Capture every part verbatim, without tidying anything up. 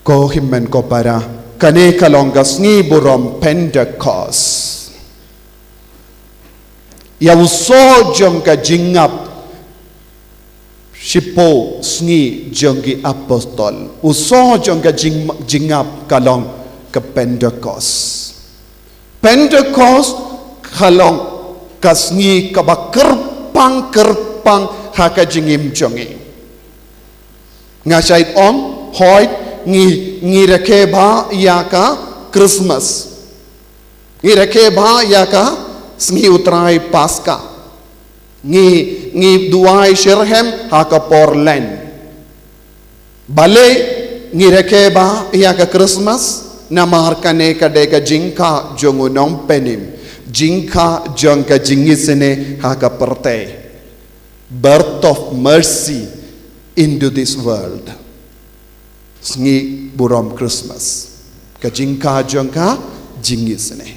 Ko hynmen ko para, kane ka long ka sngi burom Pentecost. Ïa u soh jong ka jingngap shiphew sngi jong ki apostol. U soh jong ka jing, jingngap ka long ka Pentecost. Pentecost ka long ka sngi kaba kyrpang kyrpang ha ka jingim jong ngi. Nga shait ong, hooid, ngi, ngi rakhe bha ïa ka Christmas. Ngi rakhe bha ïa ka sngi u Trai Paska. Ngi, ngi duwai shitrhem ha ka por Lent. Balei ngi rakhe bha ïa ka Christmas? Namar kane ka dei ka jingkha jong u Nongpynim, jingkha jong ka jingisynei ha ka pyrthei. Birth of mercy into this world. Sngi burom Christmas, ka jingkha jong ka jingisynei.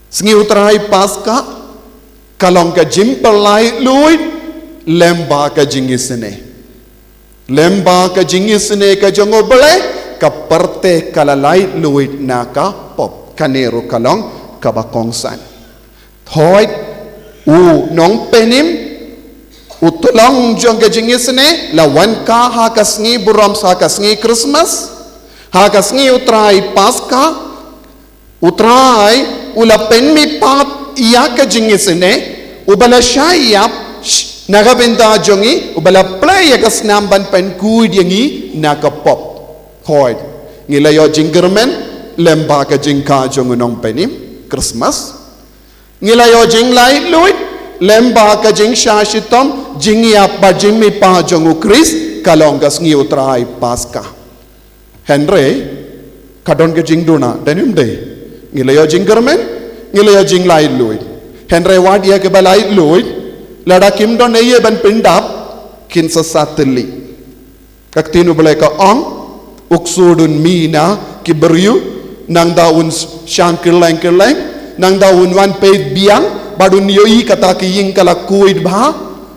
Sngi u Trai Paska ka long ka jingpynlait luid lem bad ka jingisynei. Lem bad ka jingisynei ka jong U Blei, ka pyrthei ka la lait luid na ka pop. Kane ruh ka long kaba kongsan. Hooid, u Nongpynim, u Tyllong jong ka jingisynei, la wan kha ha ka sngi burom, ha ka sngi Christmas, ha ka sngi u Trai Paska, u Trai u la pynmihpat ïa ka jingisynei, uba la shah ïap sh-, na ka bynta jong ngi, uba la plie ïa ka snam ban pynkhuid ïa ngi na ka pop. Hooid, ngi la ïoh jingkyrmen lem bad ka jingkha jong u Nongpynim, Christmas. Ngi la ïoh jinglait luid lem bad ka jingshah shitom, jingïap bad jingmihpat jong u Khrist, ka long ka sngi u Trai Paska. Hynrei ka don ka jingduna, dei ne ym dei? Ngi la ïoh jingkyrmen, ngi la ïoh jinglait luid. Hynrei wat ïa kiba lait luid, lada kim don ei ei ban pyndap, kin sa sat tylli. Ka ktien U Blei ka ong, u ksu un mih na ki briew, nangta un shang kylleng kylleng, nangta un wan peit biang, bad un ïohi kata ka ïing ka la khuid bha,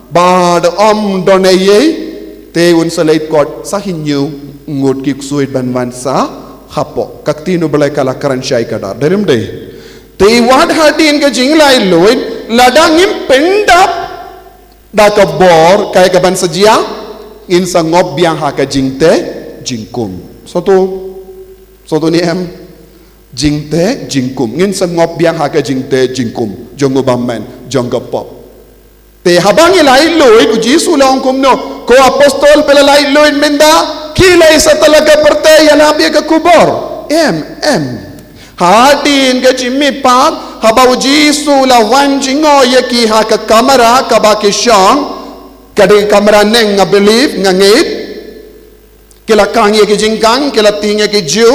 bad ym don ei ei, te un sa leit kot sa hynñiew ngut ki ksuid ban wan sa hapoh. Ka ktien U Blei ka la kren shai kdar, dei ne ym dei? Te wat hadien ka jinglait luid, lada ngim pyndap da ka bor kaei kaban sa jia, ngin sa ngop biang ha ka jingteh jingkum. Sngewthuh? Sngewthuh ne em? Jingteh jingkum. Ngin sa ngop biang ha ka jingteh jingkum jong u bymman, jong ka pop. Te haba ngi lait luid, u Jisu u la ong kumno? Ko apostol, phi la lait luid mynta? Khie leit satlak ka pyrthei, ïalap ïa ka khubor. Em, em. Hadien ka jingmihpat, haba u Jisu u la wan jngoh ïa ki ha ka kamra kaba ki shong, ka dei ka kamra neng, I believe, nga ngeit. Ki la kang ïa ki jingkang, ki la tieng ïa ki jew,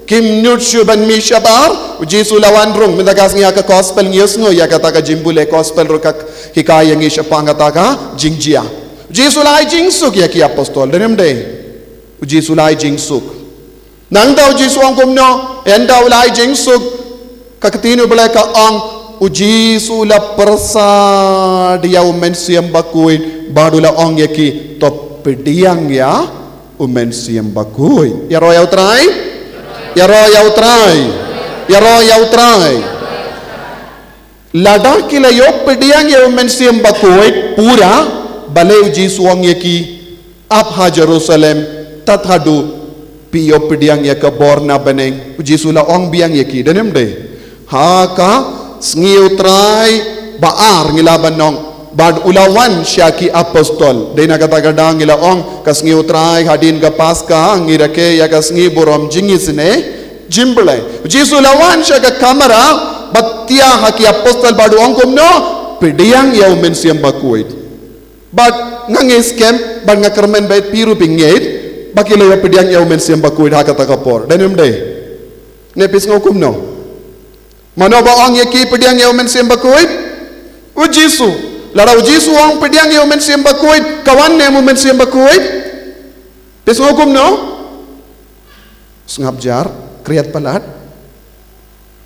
kim nud shuh ban mih shabar, u Jisu u la wan rung. Mynta ka sngi ha ka gospel ngi ïohsngew ïa kata ka jingbun, gospel ruh ka hikai ïa ngi shaphang kata ka jingjia. U Jisu u la ai jingsuk ïa ki apostol, dei ne ym dei? U Jisu u la ai jingsuk. Nangta u Jisu u ong kumno? Ynda u la ai jingsuk, ka ktien U Blei ka ong, u Jisu u la pyrsad ïa u Mynsiem Bakhuid, bad u la ong ïa ki, to pdiang ïa u Mynsiem Bakhuid. Ïaroh ïa u Trai? Ïaroh ïa u Trai? Ïaroh ïa u Trai? Lada ki la ïoh pdiang ïa u Mynsiem Bakhuid pura, balei u Jisu u ong ïa ki, ap ha Jerusalem, tad haduh phi ïoh pdiang ïa ka bor na bneng? U Jisu u la ong biang ïa ki, dei ne ym dei? Ha ka sngi u Trai ba ar, ngi lah ban ong, bad u la wan sha ki apostol. Dei na kata ka daw ngi la ong, ka sngi u Trai hadien ka Paska, ngi rakhe ïa ka sngi burom jingisynei jong U Blei. U Jisu u la wan sha ka kamra, bad ïa ha ki apostol bad u ong kumno? Pdiang ïa u Mynsiem Bakhuid. Bad nga ngeit skhem, bad nga kyrmen ba phi ruh phi ngeit, ba ki la ïoh pdiang ïa u Mynsiem Bakhuid ha kata ka por. Dei ne ym dei? Ne phi sngew kumno? Mano ba ong ïa ki pdiang ïa u Mynsiem Bakhuid? U Jisu. Lada u Jisu u ong pdiang ïa u Mynsiem Bakhuid, ka wan ne em u Mynsiem Bakhuid? Phi sngew kumno? Sngap jar, khriat palat.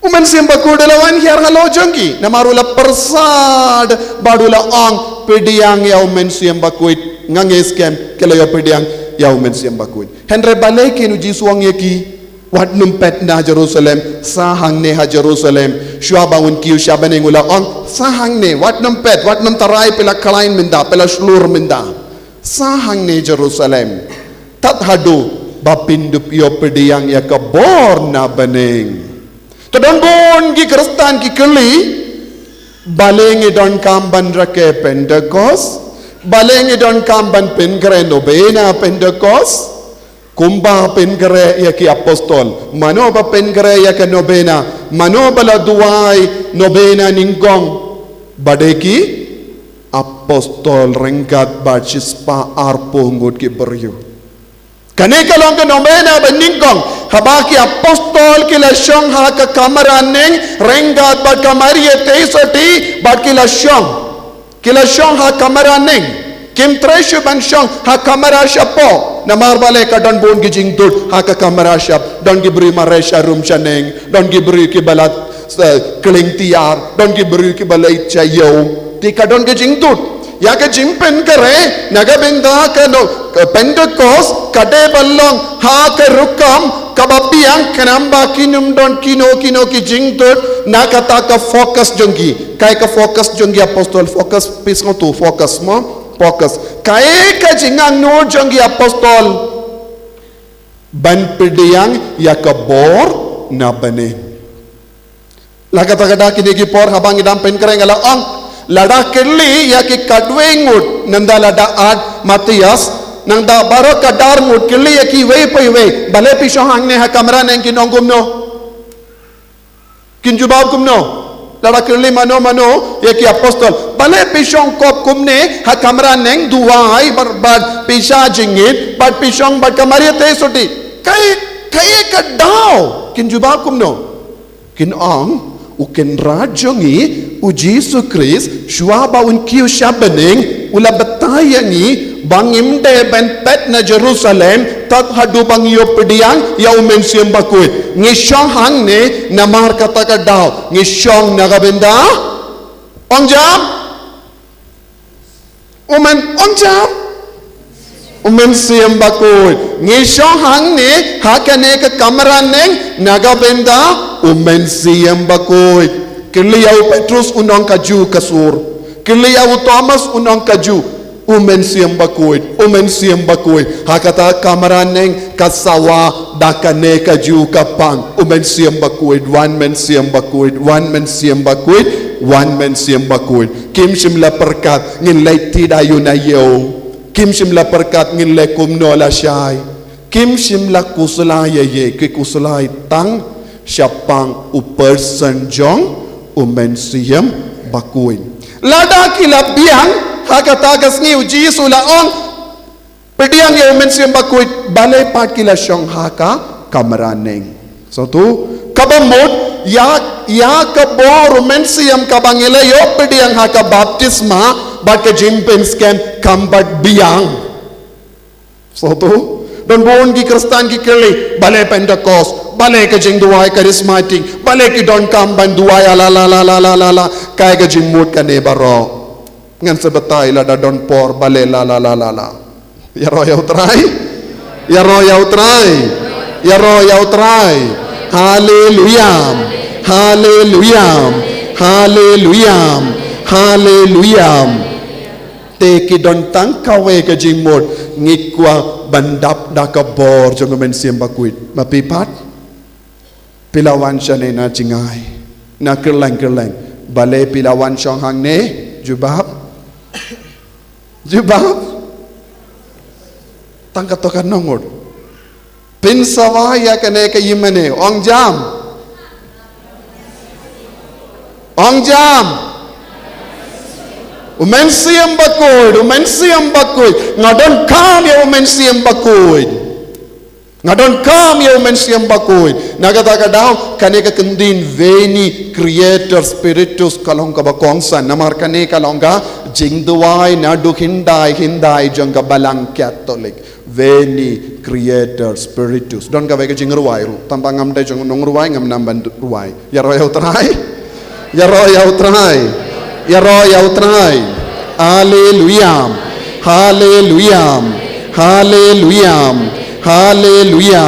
U Mynsiem Bakhuid u la wan hiar halor jong ki, namar u la pyrsad, bad u la ong, pdiang ïa u Mynsiem Bakhuid, nga ngeit skhem, ki la ïoh pdiang. ïa u Mynsiem Bakhuid. Hynrei balei kin u Jisu ong ïa ki, wat nym peit na Jerusalem, sa hangne ha Jerusalem, shuwa ba un kiew sha bneng u la ong, sa hangne, wat nym peit, wat nym tharai phi la khlaiñ mynta, phi la shlur mynta. Sa hangne Jerusalem. Tad haduh ba phin dup ïoh pdiang ïa ka bor na bneng. Te don bun ki Khristan ki kylli, balei ngi donkam ban rakhe Pentecost, balei ngi donkam ban pynkhreh novena Pentecost, kumba pynkhreh ïa ki apostol. Mano ba pynkhreh ïa ka novena, mano ba la duwai novena nyngkong, ba dei ki apostol ryngkat bad shispah arphew ngut ki briew. Kane ka long ka novena ba nyngkong, haba ki apostol ki la shong ha ka kamra neng, ryngkat bad ka Maria Theisotti, bad ki la shong. Ki la shong ha kamra neng. Kim treh shuh ban shong ha kamra shapoh. Namar balei? Ka don bun ki jingdud ha ka kamra shap. Don ki briew mareh sha rum sha neng. Don ki briew kiba la, eh, kling tiar. Don ki briew kiba la ïeit sha ïew. Te ka don ka jingdud. Ïa ka jingpynkhreh na ka bynta ka no, ka Pentecost, ka dei ban long ha ka rukom kaba biang, khnang ba kin ym don kino kino ki jingdud na kata ka focus jong ki. Kaei ka focus jong ki apostol? Focus, phi sngewthuh, focus mo? Focus. Kaei ka jingangnud jong ki apostol? Ban pdiang ïa ka bor na bneng. La katta katta kine ki por haba ngi dang pynkhreh nga la ong, lada kylli ïa ki khatwei ngut, nangta lada add Matthias, nangta baroh khatar ngut, kylli ïa kiwei pa iwei, balei phi shong hangne ha kamra neng, kin ong kumno? Kin jubab kumno? Lada kylli mano mano ïa ki apostol, balei phi shong khop kumne ha kamra neng, duwai bad, bad pynshah jingngeit, bad phi shong bad ka Maria Theisotti? Kaei, kaei ka daw? Kin jubab kumno? Kin ong, u Kynrad jong ngi, u Jisu Khrist, shuwa ba un kiew sha bneng, u la batai ïa ngi ba ngim dei ban peit na Jerusalem tad haduh ba ngi ïoh pdiang ïa u Mynsiem Bakhuid. Ngi shong hangne namar kata ka daw. Ngi shong na ka bynta, ong jam, u Myn, ong jam, u Mynsiem Bakhuid. Ngi shong hangne ha kane ka kamra neng na ka bynta u Mynsiem Bakhuid. Kylli ïa u Petrus, un ong ka ju ka sur. Kylli ïa u Thomas, un ong ka ju. U Mynsiem Bakhuid, u Mynsiem Bakhuid. Ha kata ka kamra neng ka sawa da kane ka ju ka pang. U Mynsiem Bakhuid, wan Mynsiem Bakhuid, wan Mynsiem Bakhuid, wan Mynsiem Bakhuid. Kim shym la pyrkhat ngin leit ti da ïu na ïew. Kim shym la pyrkhat ngin leh kumno lashai. Kim shym la khuslai ïa ei, ki khuslai tang shaphang u person jong u Mynsiem Bakhuid. Lada ki la biang ha kata ka sngi, u Jisu u la ong, pdiang ïa u Mynsiem Bakhuid, balei pat ki la shong ha ka kamra neng? Sngewthuh, kaba mut ïa, ïa ka bor u Mynsiem kaba ngi la ïoh pdiang ha ka baptisma bad ka jingpynskhem kam pat biang. Sngewthuh, don bun ki Khristan ki kylli, balei Pentecost, balei ka jingduwai charismatic, balei ki donkam ban duwai, la la la la. Kaei ka jingmut kane baroh? Ngan sa batai lada don por, balei la la la la. Ïaroh ïa u Trai. Ïaroh ïa u Trai. Ïaroh ïa u Trai. Haleluya. Haleluya. Haleluya. Haleluya. Te ki don tang kawei ka jingmut, ngi kwah ban dap da ka bor jong u Mynsiem Bakhuid. Ma phi pat? Phi la wan shane na jngai, na kylleng kylleng. Balei phi la wan shong hangne? Jubab. Jubab. Tang katto katne ngut. Pynsawa ïa kane ka ïingmane, ong jam. Ong jam. U Mynsiem Bakhuid, u Mynsiem Bakhuid. Nga donkam ïa u Mynsiem Bakhuid. Nga donkam ïa u Mynsiem Bakhuid. Na kata ka daw, kane ka kyntien Veni Creator Spiritus ka long kaba kongsan. Namar kane ka long ka jingduwai naduh hyndai hyndai jong ka Balang Katholik. Veni Creator Spiritus. Don kawei ka jingrwai ruh. Tangba ngam dei jong nongrwai, ngam nang ban rwai. Ïaroh ïa u Trai. Ïaroh ïa u Trai. Ïaroh ïa u Trai. Haleluya. Haleluya. Haleluya. Haleluya.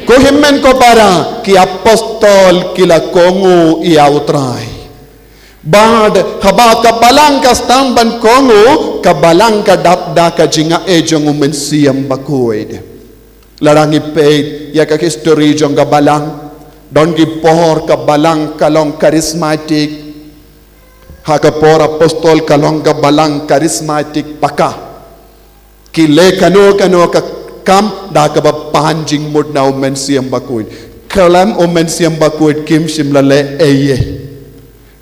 Ko hynmen ko para, ki apostol ki la kohnguh ïa U Trai. Bad haba ka balang ka sdang ban kohnguh, ka balang ka dap da ka jingaiei jong U Mynsiem Bakhuid. Lada ngi peit ïa ka history jong ka balang, don ki por ka balang ka long charismatic. Ha ka por apostol ka long ka balang charismatic paka. Ki leh kano kano ka kam da kaba pan jingmut na U Mynsiem Bakhuid. Khlem U Mynsiem Bakhuid kim shym la leh ei ei.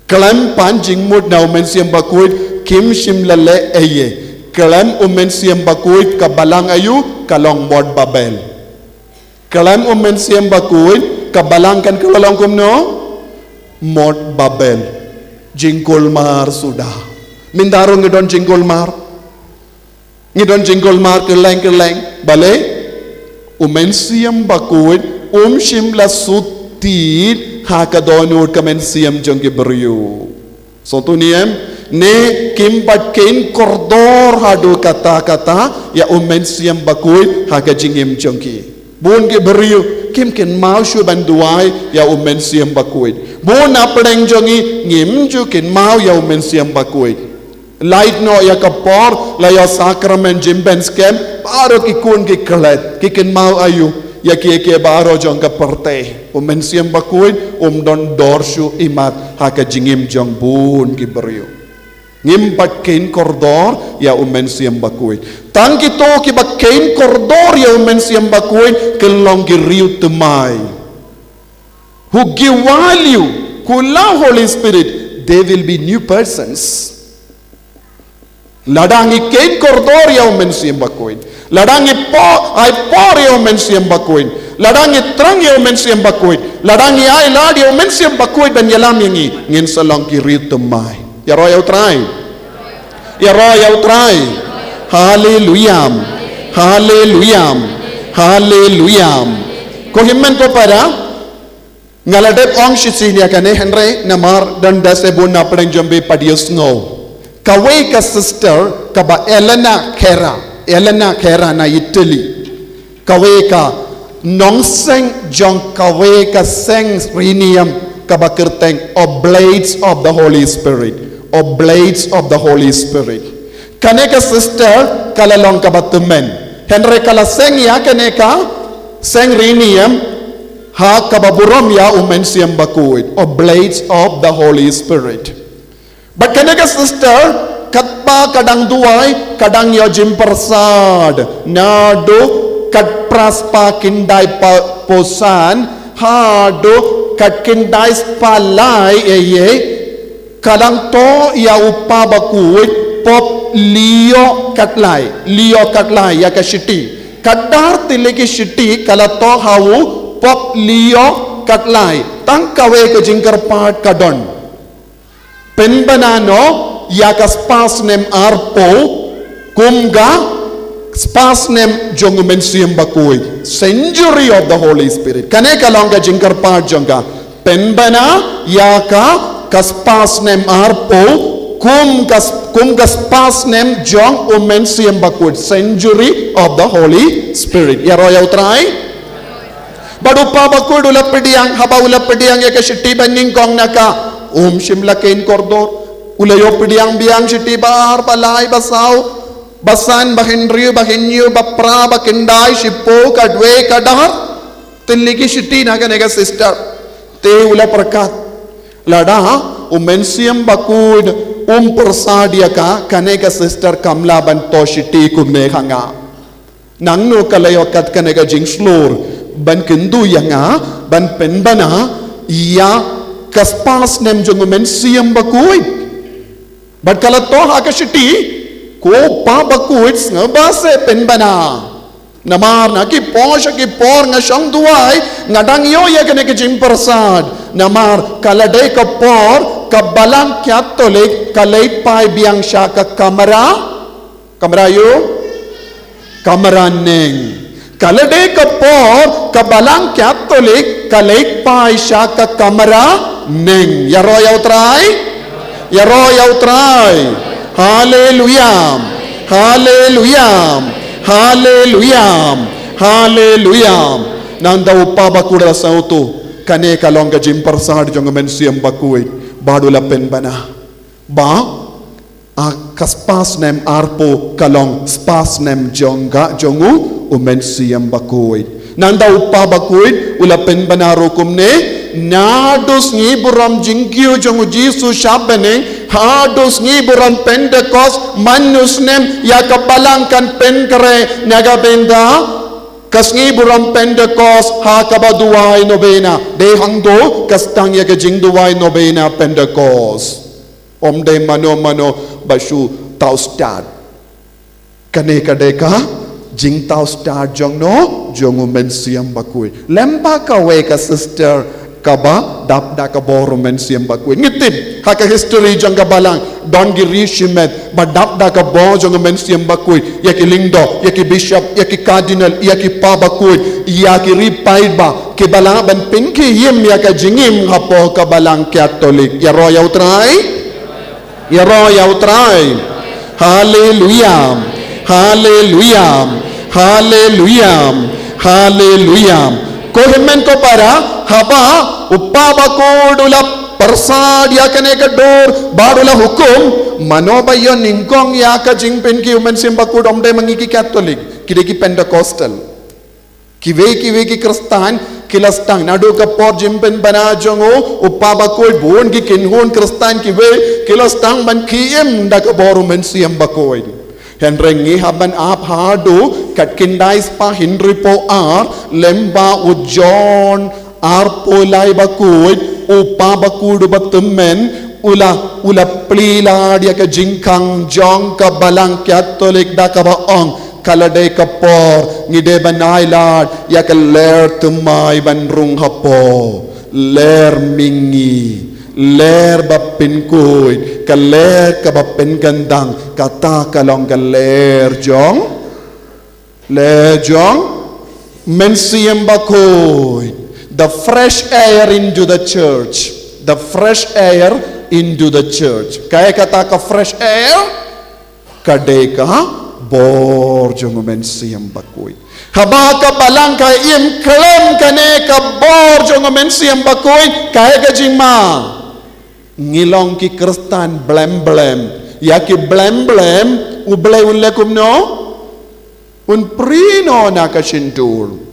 Khlem pan jingmut na U Mynsiem Bakhuid kim shym la leh ei ei. Khlem U Mynsiem Bakhuid ka balang aïu, ka long mot Babel. Khlem U Mynsiem Bakhuid ka balang kan kylla long kumno? Mot Babel. Jingkulmar suda. Mynta ruh ngi don jingkulmar. Ngi don jingkulmar kylleng kylleng. Balei? U Mynsiem Bakhuid um shym la sut tied ha ka dohnud ka mynsiem jong ki briew. Sngewthuh ne em? Ne kim pat kheiñ kordor haduh katta katta ïa U Mynsiem Bakhuid ha ka jingim jong ki. Bun ki briew kim kynmaw shuh ban duwai ïa U Mynsiem Bakhuid. Bun na pdeng jong ngi ngim ju kynmaw ïa U Mynsiem Bakhuid. Lait noh ïa ka por la ïoh sakramen jingpynban skhem, baroh ki khun ki klet, ki kynmaw aïu ïa kiei kiei baroh jong ka pyrthei. U Mynsiem Bakhuid um don dor shuh imat ha ka jingim jong bun ki briew. Ngim pat kheiñ kordor ïa U Mynsiem Bakhuid. Tang kito kiba kheiñ kordor ïa U Mynsiem Bakhuid kin long ki riew thymmai. Who give value, who love Holy Spirit, they will be new persons. Lada ngi kheiñ kordor ïa U Mynsiem Bakhuid, lada ngi po-, ai por ïa U Mynsiem Bakhuid, lada ngi thrang ïa U Mynsiem Bakhuid, lada ngi ai lad ïa U Mynsiem Bakhuid ban ïalam ïa ngi, ngin sa long ki riew thymmai. Ïaroh ïa U Trai. Ïaroh ïa U Trai. Haleluya. Haleluya. Haleluya. Ko hynmen ko para, nga la dep ong shisien ïa kane hynrei namar don da se bun na pdeng jong phi pat ïohsngew. Kawei ka sister kaba Elena Khera, Elena Khera na Italy. Kawei ka nongseng jong kawei ka seng riewniam kaba kyrteng Oblates of the Holy Spirit. Oblates of the Holy Spirit. Kane ka sister ka la long kaba tymmen. Hynrei ka la seng ïa kane ka seng riewniam ha kaba burom ïa U Mynsiem Bakhuid, Oblates of the Holy Spirit. Bad kane ka sister, katba ka dang duwai, ka dang ïoh jingpyrsad naduh khatphra spah khyndai pa-, phew san haduh khatkhyndai spah lai ei ei, ka dang thoh ïa u Papa Bakhuid Pope Leo khatlai, Leo khatlai ïa ka shithi. Khatdar tylli ki shithi ka la thoh ha u Pope Leo khatlai. Tang kawei ka jingkyrpad ka don. Pynbna noh ïa ka spah snem arphew kum ka spah snem jong U Mynsiem Bakhuid. Century of the Holy Spirit. Kane ka long ka jingkyrpad jong ka. Pynbna ïa ka, ka spah snem arphew kum ka, kum ka spah snem jong U Mynsiem Bakhuid, century of the Holy Spirit. Ïaroh ïa U Trai. Bad u Papa Bakhuid u la pdiang, haba u la pdiang ïa ka shithi ba nyngkong na ka, um shym la kheiñ kordor. U la ïoh pdiang biang shithi ba ar, ba lai, ba saw, ba san, ba hynriew, ba hynñiew, ba phra, ba khyndai, shiphew, khatwei, khatar. Tylli ki shithi na kane ka sister. Te u la pyrkhat, lada U Mynsiem Bakhuid um pyrsad ïa ka, kane ka sister kam lah ban thoh shithi kumne ha nga. Nangno ka la ïoh kat kane ka jingshlur ban kyntu ïa nga ban pynbna ïa ka spah snem jong U Mynsiem Bakhuid? Bad ka la thoh ha ka shithi, ko Papa Bakhuid, sngewbha seh pynbna. Namar na ki por sha ki por nga shong duwai, nga dang ïoh ïa kane ka jingpyrsad. Namar ka la dei ka por ka Balang Katholik ka leit phai biang sha ka kamra, kamra aïu? Kamra neng. Ka la dei ka por ka Balang Katholik ka leit phai sha ka kamra neng. Ïaroh ïa U Trai. Ïaroh ïa U Trai. Haleluya. Haleluya. Haleluya. Haleluya. Nangta u Kpa Bakhuid u la sngewthuh, kane ka long ka jingpyrsad jong u Mynsiem Bakhuid. Bad u la pynbna. Ba, a, ka spah snem arphew ka long spah snem jong ka jong u, u Mynsiem Bakhuid. Nangta u Kpa Bakhuid u la pynbna ruh kumne, naduh sngi burom jingkiew jong u Jisu sha bneng haduh sngi burom Pentekost, man u snem ïa ka balang kan pynkhreh na ka bynta ka sngi burom Pentekost ha kaba duwai novena. Dei hangto ka sdang ïa ka jingduwai novena Pentekost. Ym dei mano mano ba shu thaw stad. Kane ka dei ka jingthaw stad jong no, jong u Mynsiem Bakhuid. Lem bad kawei ka sister kaba dap da ka bor u Mynsiem Bakhuid. Ngi tip ha ka history jong ka balang, don ki ri shimet ba dap da ka bor jong u Mynsiem Bakhuid, ïa ki lyngdoh, ïa ki bishop, ïa ki cardinal, ïa ki Kpa Bakhuid, ïa ki ri paidbah, kiba lah ban pynkhie im ïa ka jingim hapoh ka balang Katholik. Ïaroh ïa u Trai. Ïaroh ïa u Trai. Haleluya. Haleluya. Haleluya. Haleluya. Ko hynmen ko para, haba u Kpa Bakhuid u la pyrsad ïa kane ka dur bad u la hukum, mano ba ïoh nyngkong ïa ka jingpynkhie u Mynsiem Bakhuid? Ym dei ma ngi ki Katholik, ki dei ki Pentecostal. Kiwei kiwei ki Khristan ki la sdang naduh ka por jingpynbna jong u, u Kpa Bakhuid, bun ki kynhun Khristan kiwei ki la sdang ban khie im da ka bor u Mynsiem Bakhuid. Hynrei ngi hap ban ap haduh khatkhyndai spah hynriewphew ar, lem bad u John arphew lai bakhuid, u Kpa Bakhuid uba tymmen u la, u la plie lad ïa ka jingkhang jong ka balang Katholik da kaba ong, ka la dei ka por ngi dei ban ai lad ïa ka lyer thymmai ban rung hapoh. Lyer mihngi, lyer ba pynkhuid, ka lyer kaba pynkyndang, kata ka long ka lyer jong, lyer jong Mynsiem Bakhuid. The fresh air into the church. The fresh air into the church. Kaei kata ka fresh air? Ka dei ka bor jong u Mynsiem Bakhuid. Haba ka balang ka im khlem kane ka bor jong u Mynsiem Bakhuid, kaei ka jingma? Ngi long ki Khristan blem blem. Ïa ki blem blem, U Blei un leh kumno? Un prie noh na ka shyntur.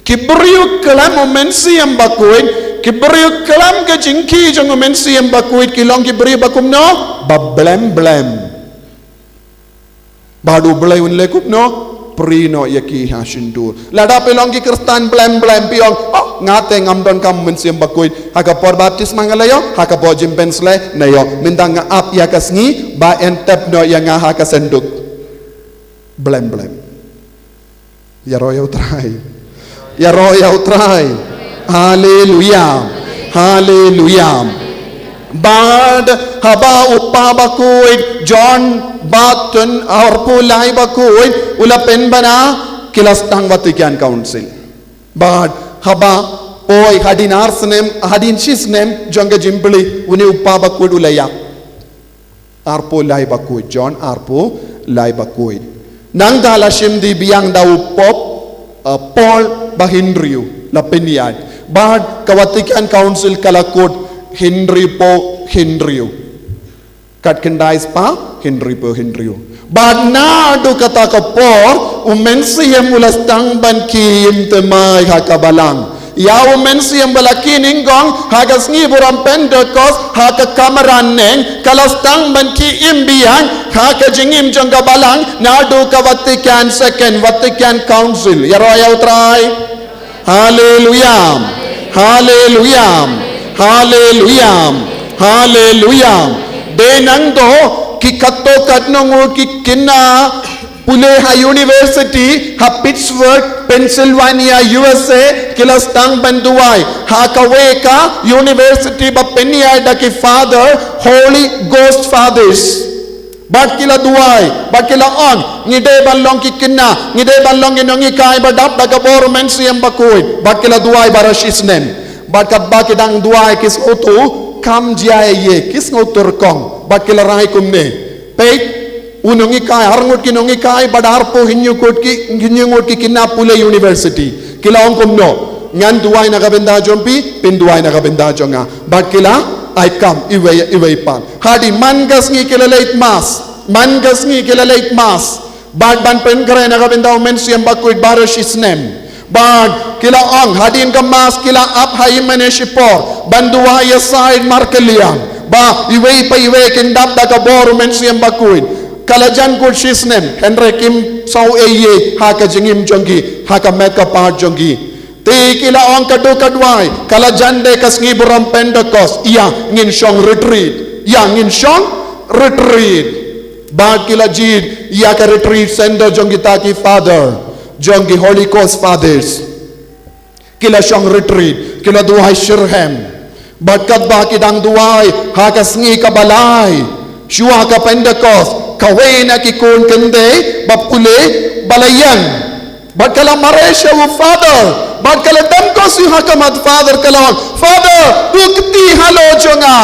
Ki briew khlem u Mynsiem Bakhuid, ki briew khlem ka jingkhie jong u Mynsiem Bakhuid, ki long ki briew ba kumno? Ba blem blem. Bad U Blei un leh kumno? Prie noh ïa ki ha shyntur. Lada phi long ki Khristan blem blem, phi ong, oh, nga te ngam donkam Mynsiem Bakhuid. Ha ka por baptisma nga la ïoh, ha ka por jingpynshlei nga ïoh. Mynta nga ap ïa ka sngi ba yn tep noh ïa nga ha ka synduk. Blem blem. Ïaroh ïa u Trai. Ïaroh ïa u Trai. Haleluya. Haleluya. Bad haba u Kpa Bakhuid, John Barton, arphew lai bakhuid, u la pynbna, ki la sdang Vatican Council. Bad haba poi hadien ar snem, hadien shi snem jong ka jingplie, une u Kpa Bakhuid u la ïap. Arphew lai bakhuid, John arphew lai bakhuid. Nangta la shim dih biang da u Pope, uh, Paul ba hynriew, la pynïaid. Bad ka Vatican Council ka la kut hynriewphew hynriew. Khatkhyndai spah hynriewphew hynriew. Bad naduh kata ka por, u Mynsiem u la sdang ban khie im thymmai ha ka balang. Ïa u Mynsiem ba la khie nyngkong ha ka sngi burom Pentekost ha ka kamra neng, ka la sdang ban khie im biang ha ka jingim jong ka balang naduh ka Vatican Second, Vatican Council. Ïaroh ïa u Trai. Haleluya. Haleluya. Haleluya. Haleluya. Dei nangta ki katto katno ngut ki khynnah pule ha university ha Pittsburgh, Pennsylvania, U S A, ki la sdang ban duwai ha kawei ka university ba pynïaid da ki Father, Holy Ghost Fathers. Bad ki la duwai, bad ki la ong, ngi dei ban long ki khynnah, ngi dei ban long ki nonghikai ba dap da ka bor u Mynsiem Bakhuid. Bad ki la duwai baroh shi snem. Bad katba ki dang duwai ki sngewthuh, kam jia ei ei, ki sngewthuh rukom. Bad ki la rai kumne. Peit, U nonghikai, arngut ki nonghikai, bad arphew hynñiew ngut ki, hynñiew ngut ki khynnah pule university. Ki la ong kumno, ngan duwai na ka bynta jong phi, phin duwai na ka bynta jong nga. Bad ki la ai kam iwei, iwei pat. Hadien man ka sngi ki la leit mass, man ka sngi ki la leit mass. Bad ban pynkhreh na ka bynta u Mynsiem Bakhuid baroh shi snem. Bad ki la ong, hadien ka mass ki la ap ha i mane shipor ban duwai ïasaid markylliang, ba iwei pa iwei kin dap da ka bor u Mynsiem Bakhuid. Ka la jan kut shi snem, hynrei kim sngew ei ei ha ka jingim jong ki, ha ka met ka phad jong ki. Te ki la ong, ka duk ka duwai ka la jan de ka sngi burom Pentecost, ïa ngin shong retreat, ïa ngin shong retreat. Bad ki la jied ïa ka retreat center jong kita ki father, jong ki Holy Ghost Fathers. Ki la shong retreat, ki la duwai shitrhem. Bad katba ki dang duwai ha ka sngi kaba lai, shuwa ka Pentecost, kawei na ki khun khyndai ba pule ba la ïeng. Bad ka la mareh sha u father, bad ka la dem ko sha ha khmat father, ka la ong, Father, to kti halor jong nga.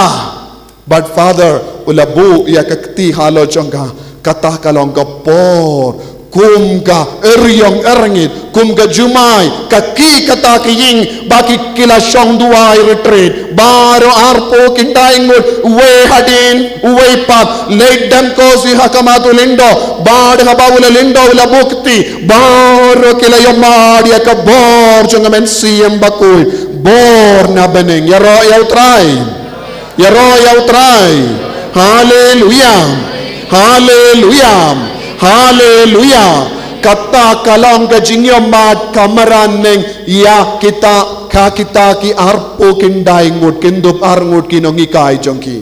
Bad father u la buh ïa ka kti halor jong ka. Kata ka long ka por kum ka eriong erngit, kum ka jumai, ka ki kata ka ïing ba ki, ki la shong duwai retreat. Baroh arphew khyndai ngut, uwei hadien uwei pat, leit dem ko sha ha khmat u lyngdoh. Bad haba u la lyngdoh u la buh kti, baroh ki la ïohmad ïa ka bor jong ka Mynsiem Bakhuid. Bor na bneng. Ïaroh ïa u Trai. Ïaroh ïa u Trai. Haleluia. Haleluia. Haleluia. Kata ka long ka jingïohmad ka mrad neng ïa kita, ka kita ki arphew khyndai ngut, khyndai phew ar ngut ki nonghikai jong ki.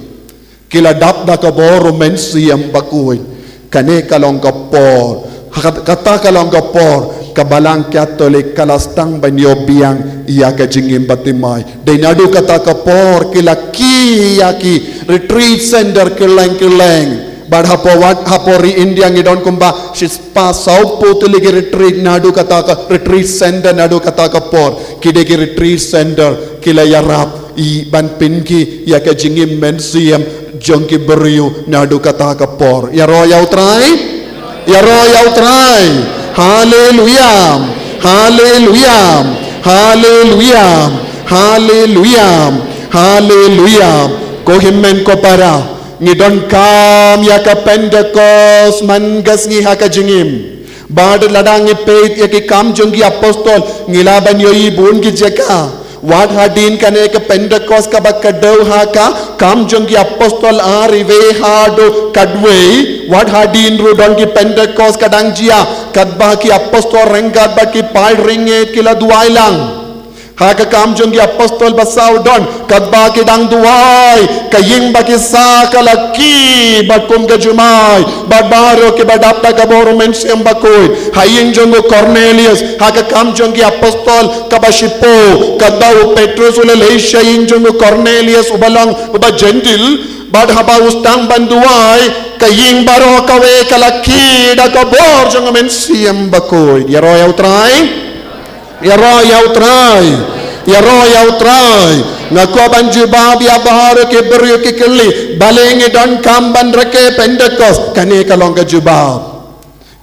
Ki la dap da ka bor u Mynsiem Bakhuid. Kane ka long ka por. Kat-, kata ka long ka por ka Balang Katholik ka la sdang ban ïoh biang ïa ka jingim bathymmai. Dei naduh kata ka por ki la khie ïa ki retreat center kylleng kylleng. Bad hapoh wat, hapoh ri India ngi don kumba shispah sawphew tylli ki retreat, naduh kata ka retreat center, naduh kata ka por. Ki dei ki retreat center ki la ïarap i ban pynkhie ïa ka jingim mynsiem jong ki briew naduh kata ka por. Ïaroh ïa u Trai. Ïaroh ïa u Trai. Haleluia. Haleluia. Haleluia. Haleluia. Haleluia. Ko hynmen ko para, ngi donkam ïa ka Pentecost man ka sngi ha ka jingim. Bad lada ngi peit ïa ki Kam jong ki Apostol, ngi lah ban ïohi bun ki jaka. Wat hadien kane ka Pentecost kaba kdew ha ka Kam jong ki Apostol ar, iwei haduh khatwei. Wat hadien ruh don ki Pentecost ka dang jia, katba ki Apostol ryngkat bad ki paid ri ngeit ki la duwai lang. Ha ka Kam jong ki Apostol ba saw don, katba ki dang duwai, ka ïing ba ki sah ka la khie bad kum ka jumai, bad baroh kiba dap da ka bor u Mynsiem Bakhuid. Ha ïing jong u Cornelius, ha ka Kam jong ki Apostol kaba shiphew, katba u Petrus u la leit sha ïing jong u Cornelius uba long uba Jentil, bad haba u sdang ban duwai, ka ïing baroh kawei ka la khie da ka bor jong u Mynsiem Bakhuid. Ïaroh ïa u Trai. Ïaroh ïa u Trai. Ïaroh ïa u Trai. Nga kwah ban jubab ïa baroh ki briew ki kylli, balei ngi donkam ban rakhe Pentecost? Kane ka long ka jubab.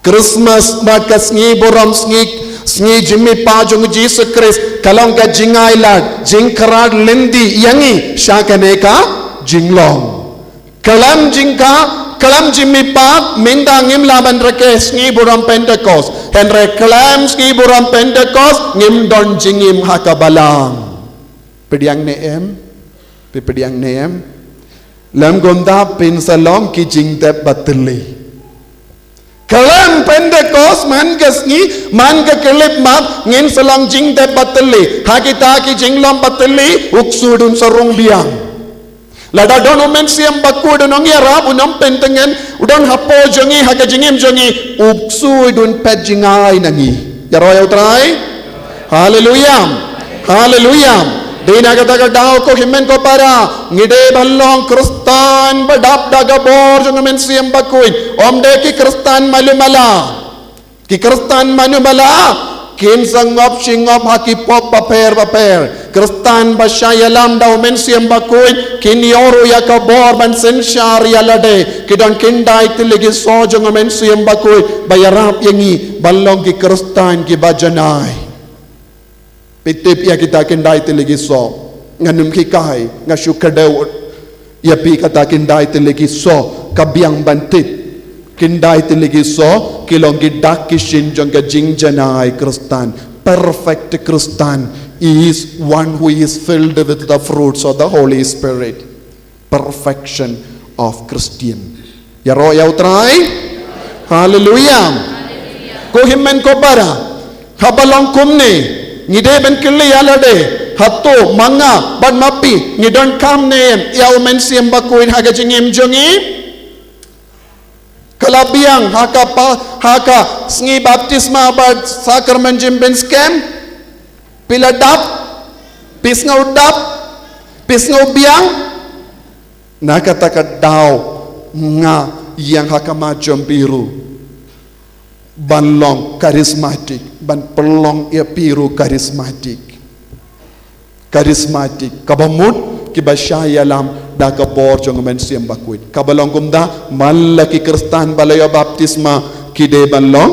Christmas bad ka sngi burom, sngi, sngi jingmihpat jong u Jisu Khrist, ka long ka jingailad, jingkyrpad lynti ïa ngi sha kane ka jinglong. Khlem jingkha, khlem jingmihpat, mynta ngim lah ban rakhe sngi burom Pentecost. Hynrei khlem sngi burom Pentecost, ngim don jingim ha ka Balang. Pdiang ne em? Pdiang ne em? Lem kumta phin sa long ki jingtep bathylliew. Khlem Pentecost man ka sngi, man ka khyllipmat, ngin sa long jingtep bathylliew. Ha kita ki jinglong bathylliew, u ksuid un sa rung biang. Lada don u Mynsiem Bakhuid, u nongïarap, u nongpyntngen, u don hapoh jong ngi, ha ka jingim jong ngi, u ksuid un phet jngai na ngi. Ïaroh ïa u Trai. Haleluia. Haleluia. Dei na kata ka daw ko hynmen ko para, ngi dei ban long Khristan ba dap da ka bor jong u Mynsiem Bakhuid. Ym dei ki Khristan malu mala. Ki Khristan malu mala, Kin sa ngop shi ngop ha ki pop bapher bapher. Khristan ba shah ïalam da u Mynsiem Bakhuid, kin ïoh ruh ïa ka bor ban synshar ïa lade. Ki don khyndai tylli ki soh jong u Mynsiem Bakhuid ba ïarap ïa ngi ban long ki Khristan kiba janai. Phi tip ïa kita khyndai tylli ki soh? Ngan ym hikai, nga shu kdew ïa phi kata khyndai tylli ki soh, ka biang ban tip. Khyndai tylli ki soh ki long ki dak ki shin jong ka jingjanai Khristan. Perfect Khristan is one who is filled with the fruits of the Holy Spirit. Perfection of Christian. Ïaroh ïa U Trai. Haleluia. Ko hynmen ko para, haba long kumne, ngi dei ban kylli ïa lade, hato ma nga bad ma phi ngi donkam ne em ïa u Mynsiem Bakhuid ha ka jingim jong ngi? Ka la biang ha ka pa, ha ka sngi baptisma bad sakramen jingpynskhem. Phi la dap, phi sngew dap, phi sngew biang. Na kata ka daw nga ïeng ha khmat jong phi ruh ban long charismatic, ban pynlong ïa phi ruh charismatic. Charismatic, kaba mut kiba shah ïalam da ka bor jong u Mynsiem Bakhuid. Kaba long kumta, man la ki Khristan ba la ïoh baptisma ki dei ban long,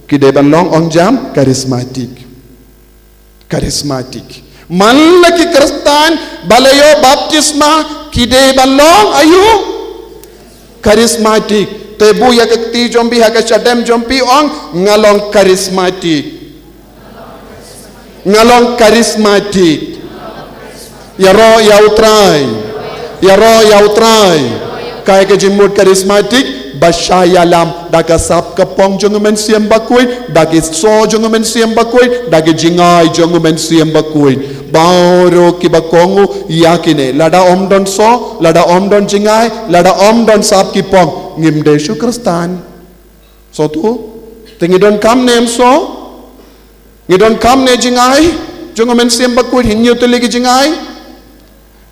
ki dei ban long, ong jam, charismatic. Charismatic. Man la ki Khristan ba la ïoh baptisma ki dei ban long aïu? Charismatic. Te buh ïa ka kti jong phi ha ka shadem jong phi, ong, nga long charismatic. Nga long charismatic. Ïaroh ïa U Trai. Ïaroh ïa U Trai. Kaei ka jingmut charismatic? Ba shah ïalam da ka sap ka pong jong u Mynsiem Bakhuid, da ki soh jong u Mynsiem Bakhuid, da ki jingai jong u Mynsiem Bakhuid. Baroh kiba kohnguh ïa kine, lada ym don soh, lada ym don jingai, lada ym don sap ki pong, ngim dei shuh Khristan. Soh tu, te ngi donkam ne em soh? Ngi donkam ne jingai jong u Mynsiem Bakhuid, hynñiew tylli ki jingai?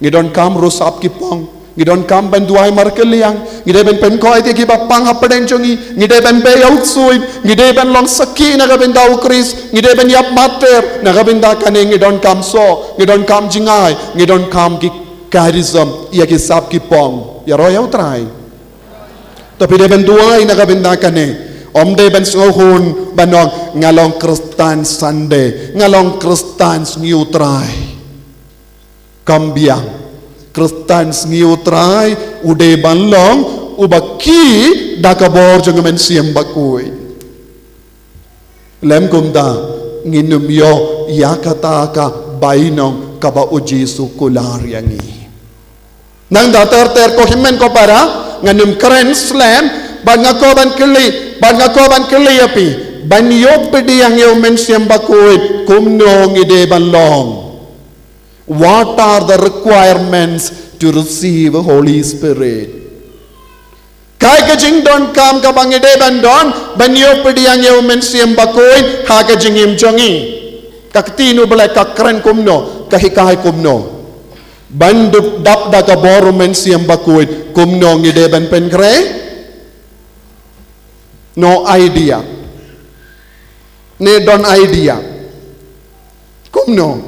Ngi donkam ruh sap ki pong. Ngi donkam ban duwai markylliang. Ngi dei ban pynkhuid ïa kiba pang hapdeng jong ngi. Ngi dei ban beh ïa u ksuid. Ngi dei ban long sakhi na ka bynta u Khrist. Ngi dei ban ïap martir na ka bynta kane. Ngi donkam soh, ngi donkam jingai, ngi donkam ki charism, ïa ki sap ki pong. Ïaroh ïa U Trai. To phi dei ban duwai na ka bynta kane. Ym dei ban sngewhun ban ong, nga long Khristan Sunday, nga long Khristan Sngi U Trai. Kam biang. Khristan Sngi U Trai u dei ban long uba khih da ka bor jong u Mynsiem Bakhuid. Lem kumta, ngin ym ïoh ïa kata ka bainong kaba u Jisu u kular ïa ngi. Nangta ter ter, ko hynmen ko para, ngan ym kren slem, bad nga kwah ban kylli, bad nga kwah ban kylli ïa phi, ban ïoh pdiang ïa u Mynsiem Bakhuid, kumno ngi dei ban long? What are the requirements to receive Holy Spirit? Kaei ka jingdonkam kaba ngi dei ban don ban ïoh pdiang ïa u Mynsiem Bakhuid ha ka jingim jong ngi? Ka ktien U Blei ka kren kumno, ka hikai kumno? Ban dup dap da ka bor u Mynsiem Bakhuid, kumno ngi dei ban pynkhreh? No idea. Ne don idea? Kumno?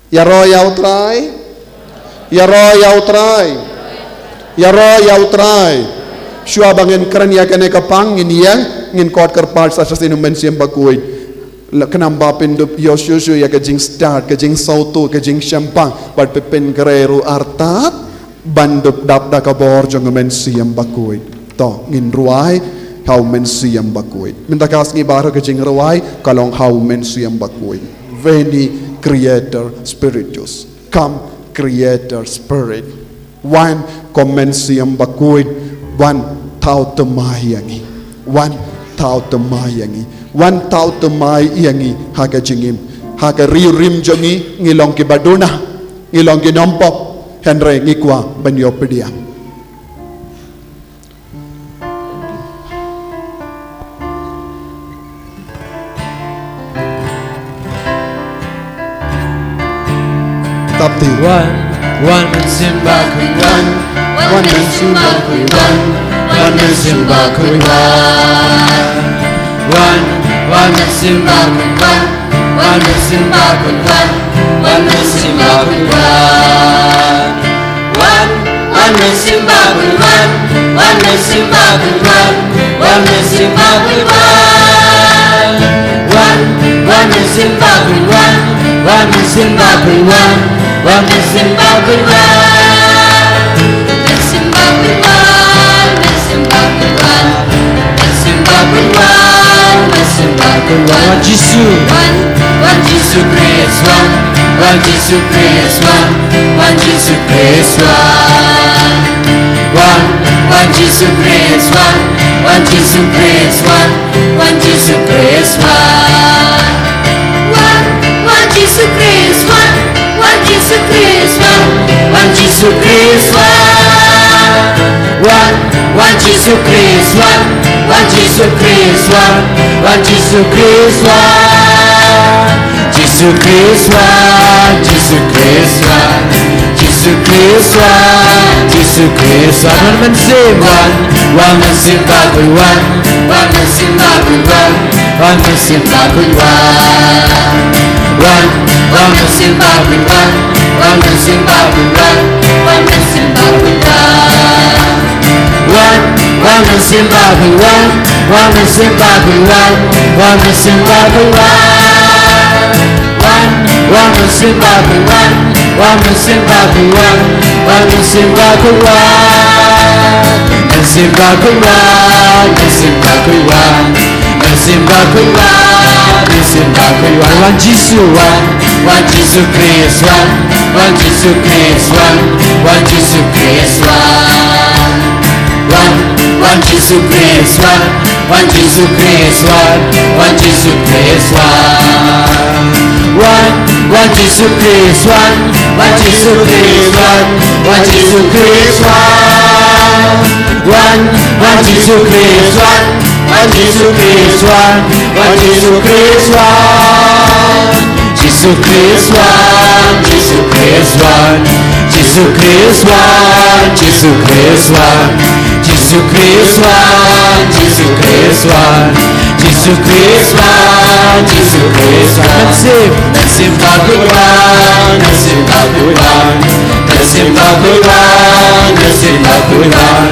Ïaroh ïa U Trai. Ïaroh ïa U Trai. Ïaroh ïa U Trai. Shuwa ba ngin kren ïa kane ka pang, ngin ïeng, ngin khot kyrpad sa shisien u Mynsiem Bakhuid. La khnang ba phin dup ïoh shuh shuh ïa ka jingstad, ka jingsngewthuh, ka jingshemphang, bad phin pynkhreh ruh artat ban dup dap da ka bor jong u Mynsiem Bakhuid. To, ngin rwai ha u Mynsiem Bakhuid. Mynta ka sngi baroh ka jingrwai ka long ha u Mynsiem Bakhuid. Veni Creator Spiritus. Come, Creator Spirit. Wan, ko Mynsiem Bakhuid, wan thaw thymmai ïa ngi. Wan thaw thymmai ïa ngi. Wan thaw thymmai ïa ngi ha ka jingim. Ha ka riewrim jong ngi, ngi long kiba duna, ngi long ki nongpop, hynrei ngi kwah ban ïoh pdiang. Tap ti. Wan, wan Mynsiem Bakhuid wan, wan Mynsiem Bakhuid wan, wan Mynsiem Bakhuid wan. Wan, Wan, wan Mynsiem Bakhuid wan, wan Mynsiem Bakhuid wan, wan Mynsiem Bakhuid wan. Wan, wan Mynsiem Bakhuid wan, wan Mynsiem Bakhuid wan, wan Mynsiem Bakhuid wan. Wan, wan Mynsiem Bakhuid wan, wan Mynsiem Bakhuid wan, wan Mynsiem Bakhuid wan. Mynsiem Bakhuid wan, Mynsiem Bakhuid wan, Mynsiem Bakhuid wan, Mynsiem Bakhuid wan. Wan Jisu. Wan, wan Jisu Khrist wan, wan Jisu Khrist wan, wan Jisu Khrist wan. Wan, wan Jisu Khrist wan, wan Jisu Khrist wan, wan Jisu Khrist wan. Wan, wan Jisu Khrist wan, wan Jisu Khrist wan, wan Jisu Khrist wan. Wan, wan Jisu Khrist wan, wan Jisu Khrist wan, wan Jisu Khrist wan. Jisu Khrist wan, Jisu Khrist wan, Jisu Khrist wan, Jisu Khrist wan. Wan Mynsiem. Wan, wan Mynsiem Bakhuid wan, wan Mynsiem Bakhuid wan, wan Mynsiem Bakhuid wan. Wan, wan Mynsiem Bakhuid wan, wan Mynsiem Bakhuid wan, wan Mynsiem Bakhuid wan. Wan, wan Mynsiem Bakhuid wan, wan Mynsiem Bakhuid wan, wan Mynsiem Bakhuid wan. Wan, wan Mynsiem Bakhuid wan, wan Mynsiem Bakhuid wan, wan Mynsiem Bakhuid wan. Mynsiem Bakhuid wan, Mynsiem Bakhuid wan, Mynsiem Bakhuid wan, Mynsiem Bakhuid wan. Wan Jisu wan, wan Jisu Khrist wan, wan Jisu Khrist wan, wan Jisu Khrist wan. Wan, wan Jisu Khrist wan, wan Jisu Khrist wan, wan Jisu Khrist wan. Wan, wan Jisu Khrist wan, wan Jisu Khrist wan, wan Jisu Khrist wan. Wan, wan Jisu Khrist wan, wan Jisu Khrist wan, wan Jisu Khrist wan. Jisu Khrist wan, Jisu Khrist wan, Jisu Khrist wan, Jisu Khrist wan. Jisu Khrist wan, Jisu Khrist wan, Jisu Khrist wan, Jisu Khrist wan. Mynsiem. Mynsiem Bakhuid wan, Mynsiem Bakhuid wan, Mynsiem Bakhuid wan, Mynsiem Bakhuid wan.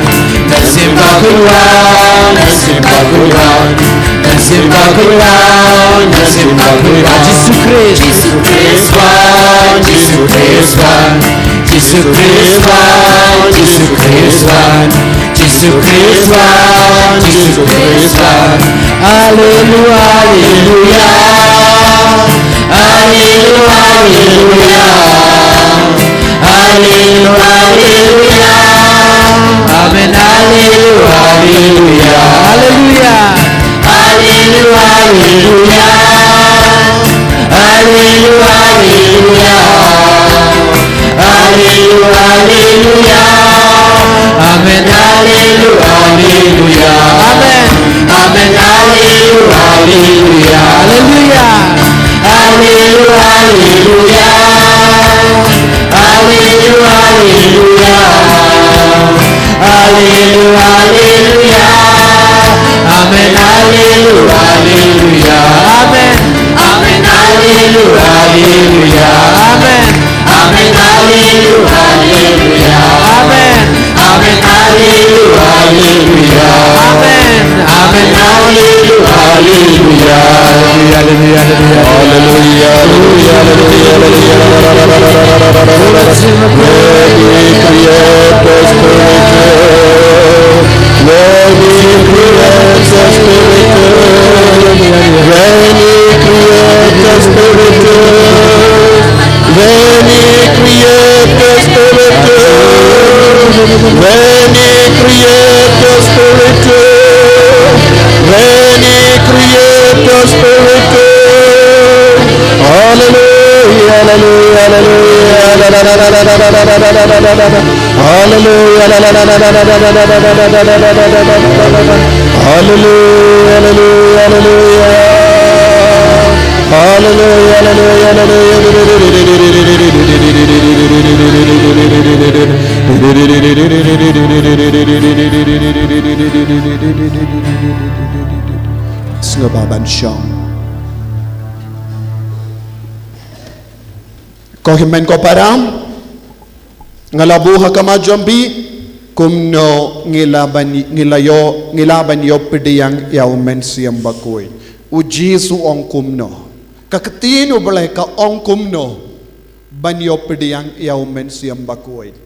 Mynsiem Bakhuid wan, Mynsiem Bakhuid wan, Mynsiem Bakhuid wan, Mynsiem Bakhuid wan. Jisu Khrist. Jisu Khrist wan, Jisu Khrist wan, Jisu Khrist wan, Jisu Khrist wan. Jisu Khrist wan, Jisu Khrist wan. Alleluia, alleluia. Alleluia, alleluia. Alleluia, alleluia. Amen, alleluia, alleluia. Alleluia. Alleluia, alleluia. Alleluia, alleluia. Alleluia, alleluia. Amen, alleluia, alleluia. Amen. Amen, alleluia, alleluia. Alleluia. Alleluia, alleluia. Alleluia, alleluia. Alleluia, alleluia. Amen, alleluia, alleluia. Amen. Amen, alleluia, alleluia. Amen. Amen, alleluia, alleluia. Amen. Amen, alleluia, alleluia. Amen. Amen, alleluia, alleluia. Alleluia, alleluia, alleluia. Alleluia, alleluia, alleluia. Let me create a spirit. Let me create a spirit. Let me create a spirit. Let me create a spirit. Let me create a spirit. Let me create a spirit. Hallelujah, hallelujah, hallelujah. Hallelujah. Hallelujah, hallelujah, hallelujah. Hallelujah, hallelujah, hallelujah. Nga ba ban shong. Ko hynmen ko para, nga la buh ha ka majumbi, kumno ngi la ban, ngi la ïoh, ngi la ban ïoh pdiang ïa u Mynsiem Bakhuid. U Jisu ong kumno? Ka ktien u Blei ka ong kumno ban ïoh pdiang ïa u Mynsiem Bakhuid?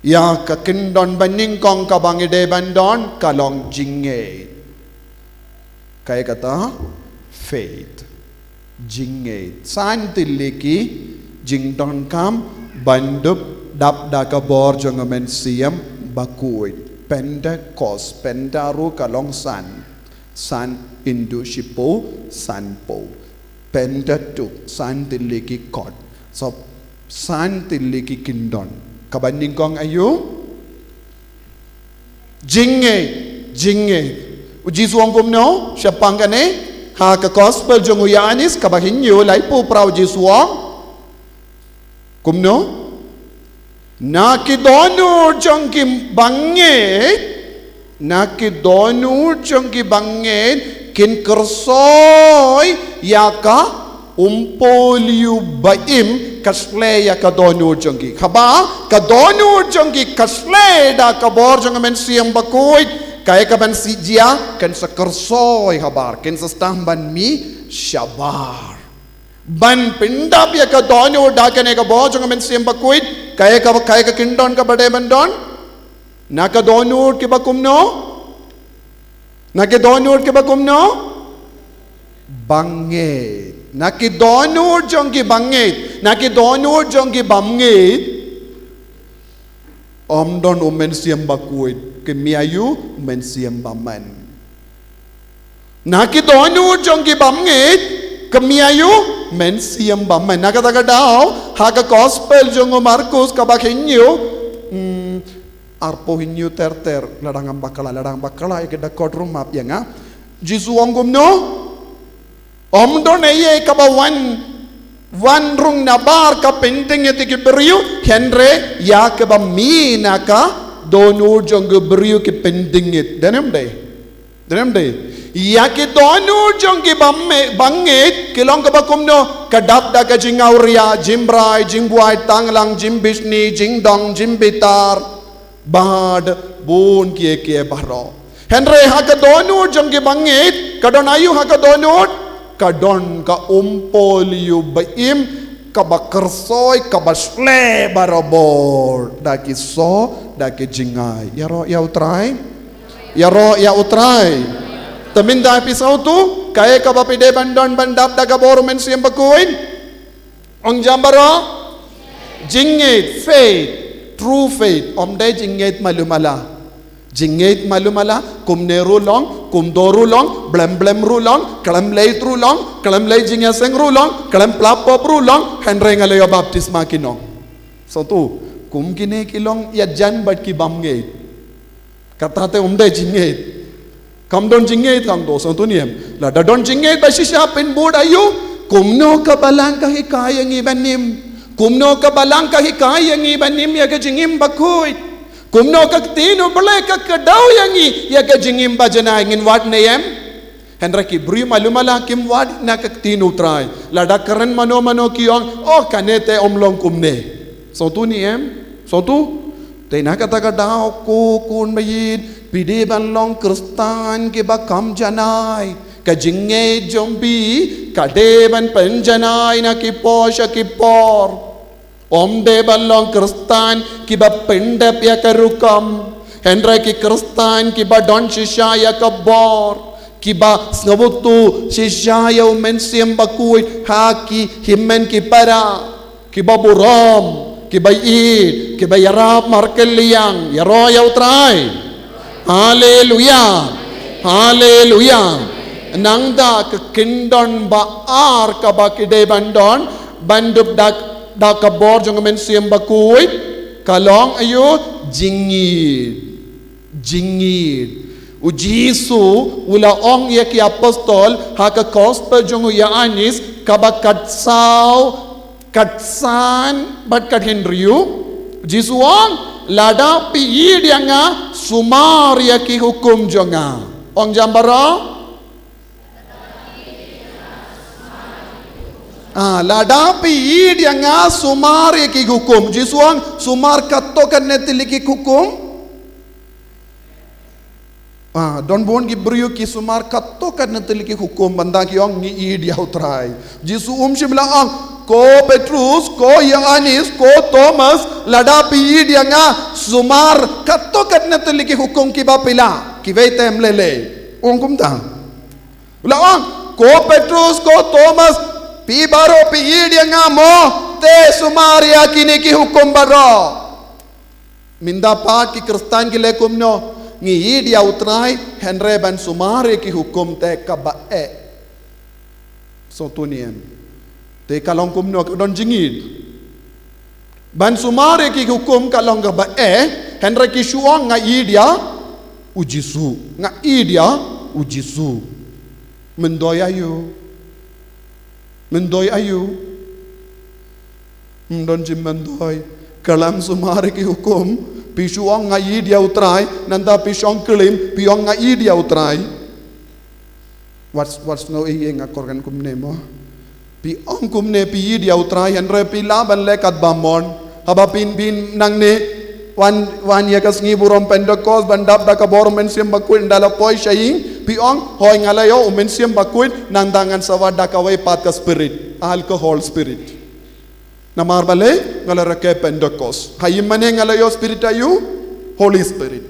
Ïa ka kyndon banyngkong kaba ngi dei ban don ka long jingngeit. Kaei kata? Faith. Jingngeit. San tylli ki jingdonkam ban dup dap da ka bor jong u Mynsiem Bakhuid. Pentecost, penta ruh ka long san. San into shiphew, sanphew. Pentateuch, san tylli ki kot. So, san tylli ki kyndon. Kaba nyngkong aïu? Jingngeit, jingngeit. U Jisu ong kumno? Shaphang kane, ha ka gospel jong u Ïoannis, kaba hynñiew, laiphew phra, u Jisu ong kumno? Na ki dohnud jong ki bangeit, na ki dohnud jong ki bangeit, kin kyrsoi ïa ka umpohliew ba im, ka shlei ïa ka dohnud jong ki. Haba ka dohnud jong ki ka shlei da ka bor jong u Mynsiem Bakhuid, kaei kaban sa jia? Kan sa kyrsoi habar, kan sa sdang ban mih shabar. Ban pyndap ïa ka dohnud da kane ka bor jong u Mynsiem Bakhuid, kaei ka, kaei ka kyndon kaba dei ban don? Na ka dohnud kiba kumno? Na ki dohnud kiba kumno? Bangeit. Na ki dohnud jong ki bangeit. Na ki dohnud jong ki bangeit. Ym don u Mynsiem Bakhuid, ki mih aïu? Mynsiem Bymman. Na ki dohnud jong ki bangeit, ki mih aïu? Mynsiem Bymman. Na kata ka daw, ha ka gospel jong u Markus kaba hynñiew, hmm, arphew hynñiew ter ter, lada ngam bakla, lada ngam bakla ïa ki dkhot ruh map ïa nga. Jisu ong kumno? Ym don ei ei kaba wan, wan rung nabar ka pyndngit ïa ki briew, hynrei ïa kiba mih na ka dohnud jong ki briew ki pyndngit. Dei ne ym dei? Dei ne ym dei? Ïa ki dohnud jong ki bangeit, bangeit, ki long kaba kumno? Ka dap da ka jingawria, jingbrai, jingbuaid, tanglang, jingbishni, jingdong, jingbitar. Bad bun kiei kiei baroh. Hynrei ha ka dohnud jong ki bangeit, ka don aïu ha ka dohnud? Ka don ka umpohliew ba im, kaba kyrsoi, kaba shlei barabor da ki soh, da ki jingai. Ïaroh ïa U Trai. Ïaroh ïa U Trai. Te mynta phi sngewthuh kaei kaba phi dei ban don ban dap da ka bor u Mynsiem Bakhuid? Ong jam baroh. Jingngeit, faith, true faith. Ym dei jingngeit malu mala. Jingngeit malu mala, kumne ruh long, kumto ruh long, blem blem ruh long, khlem leit ruh long, khlem leit jingïaseng ruh long, khlem pla pop ruh long, hynrei nga la ïoh baptisma, kin ong. Sngewthuh, kum kine ki long ïajan bad ki bymngeit. Kata te ym dei jingngeit. Kam don jingngeit hangto, sngewthuh ne em? Lada don jingngeit ba shisha, pynbud aïu? Kumno ka Balang ka hikai ïa ngi ban im? Kumno ka Balang ka hikai ïa ngi ban im ïa ka jingim bakhuid? Kumno ka Ktien u Blei ka kdew ïa ngi ïa ka jingim bajanai? Ngin wad ne em? Hynrei ki briew malu mala kim wad na ka Ktien u Trai. Lada kren mano mano ki ong, oh, kane te ym long kumne. Sngewthuh ne em? Sngewthuh? Te na kata ka daw ko khun baieit, phi dei ban long Khristan kiba kham janai. Ka jingngeit jong phi ka dei ban pynjanai na ki por sha ki por. Ym dei ban long Khristan kiba pyndep ïa ka rukom, hynrei ki Khristan kiba don shisha ïa ka bor, kiba sngewthuh shisha ïa u Mynsiem Bakhuid ha ki hynmen ki para, kiba burom, kiba ïeit, kiba ïarap markylliang. Ïaroh ïa U Trai. Haleluia. Haleluia. Nangta ka kyndon ba ar kaba ki dei ban don ban dup da, da ka bor jong u Mynsiem Bakhuid, ka long aïu? Jingngeit. Jingngeit. U Jisu u la ong ïa ki apostol ha ka gospel jong u Ïoannis kaba khatsaw, khatsan bad khathynriew. Jisu ong, lada phi ïeit ïa nga, sumar ïa ki hukum jong nga. Ong jam baroh. Ah, lada phi ïeit ïa nga, sumar ïa ki hukum. Jisu ong, sumar katto katne tylli ki hukum. Ah, don bun ki briew ki sumar katto katne tylli ki hukum, bad ki ong ngi ïeit ïa u Trai. Jisu um shym la ong, ko Petrus, ko Ïoannis, ko Thomas, lada phi ïeit ïa nga, sumar katto katne tylli ki hukum kiba phi la. Kiwei te em lei lei. Ong kumta. La ong, ko Petrus, ko Thomas, phi baroh phi ïeit ïa nga mo, te sumar ïa kine ki hukum baroh. Mynta pat ki Khristan ki leh kumno, ngi ïeit ïa u Trai, hynrei ban sumar ïa ki hukum te kaba eh. Sngewthuh ne em? Te ka long kumno, ka don jingïeit? Ban sumar ïa ki hukum ka long kaba eh, hynrei ki shu ong nga ïeit ïa u Jisu, nga ïeit ïa u Jisu. Myntoi aïu? Myntoi aïu? Ym don jingmyntoi. Khlem sumar ïa ki hukum, phi shu ong nga ïeit ïa u Trai, nangta phi shong klim, phi ong nga ïeit ïa u Trai. Wat, wat sngew ei ei nga kyrkhu kumne mo. Phi ong kumne phi ïeit ïa u Trai, hynrei phi lah ban leh katba mon. Haba phin, phin nangne, wan, wan ïa ka sngi burom Pentecost, ban dap da ka bor u Mynsiem Bakhuid, ynda la poi sha ïing, phi ong, hooid nga la ïoh u Mynsiem Bakhuid, nangta ngan sa wad da kawei pat ka spirit, alcohol spirit. Namar balei, nga la rakhe Pentecost. Ha ïing mane nga la ïoh spirit aïu? Holy Spirit.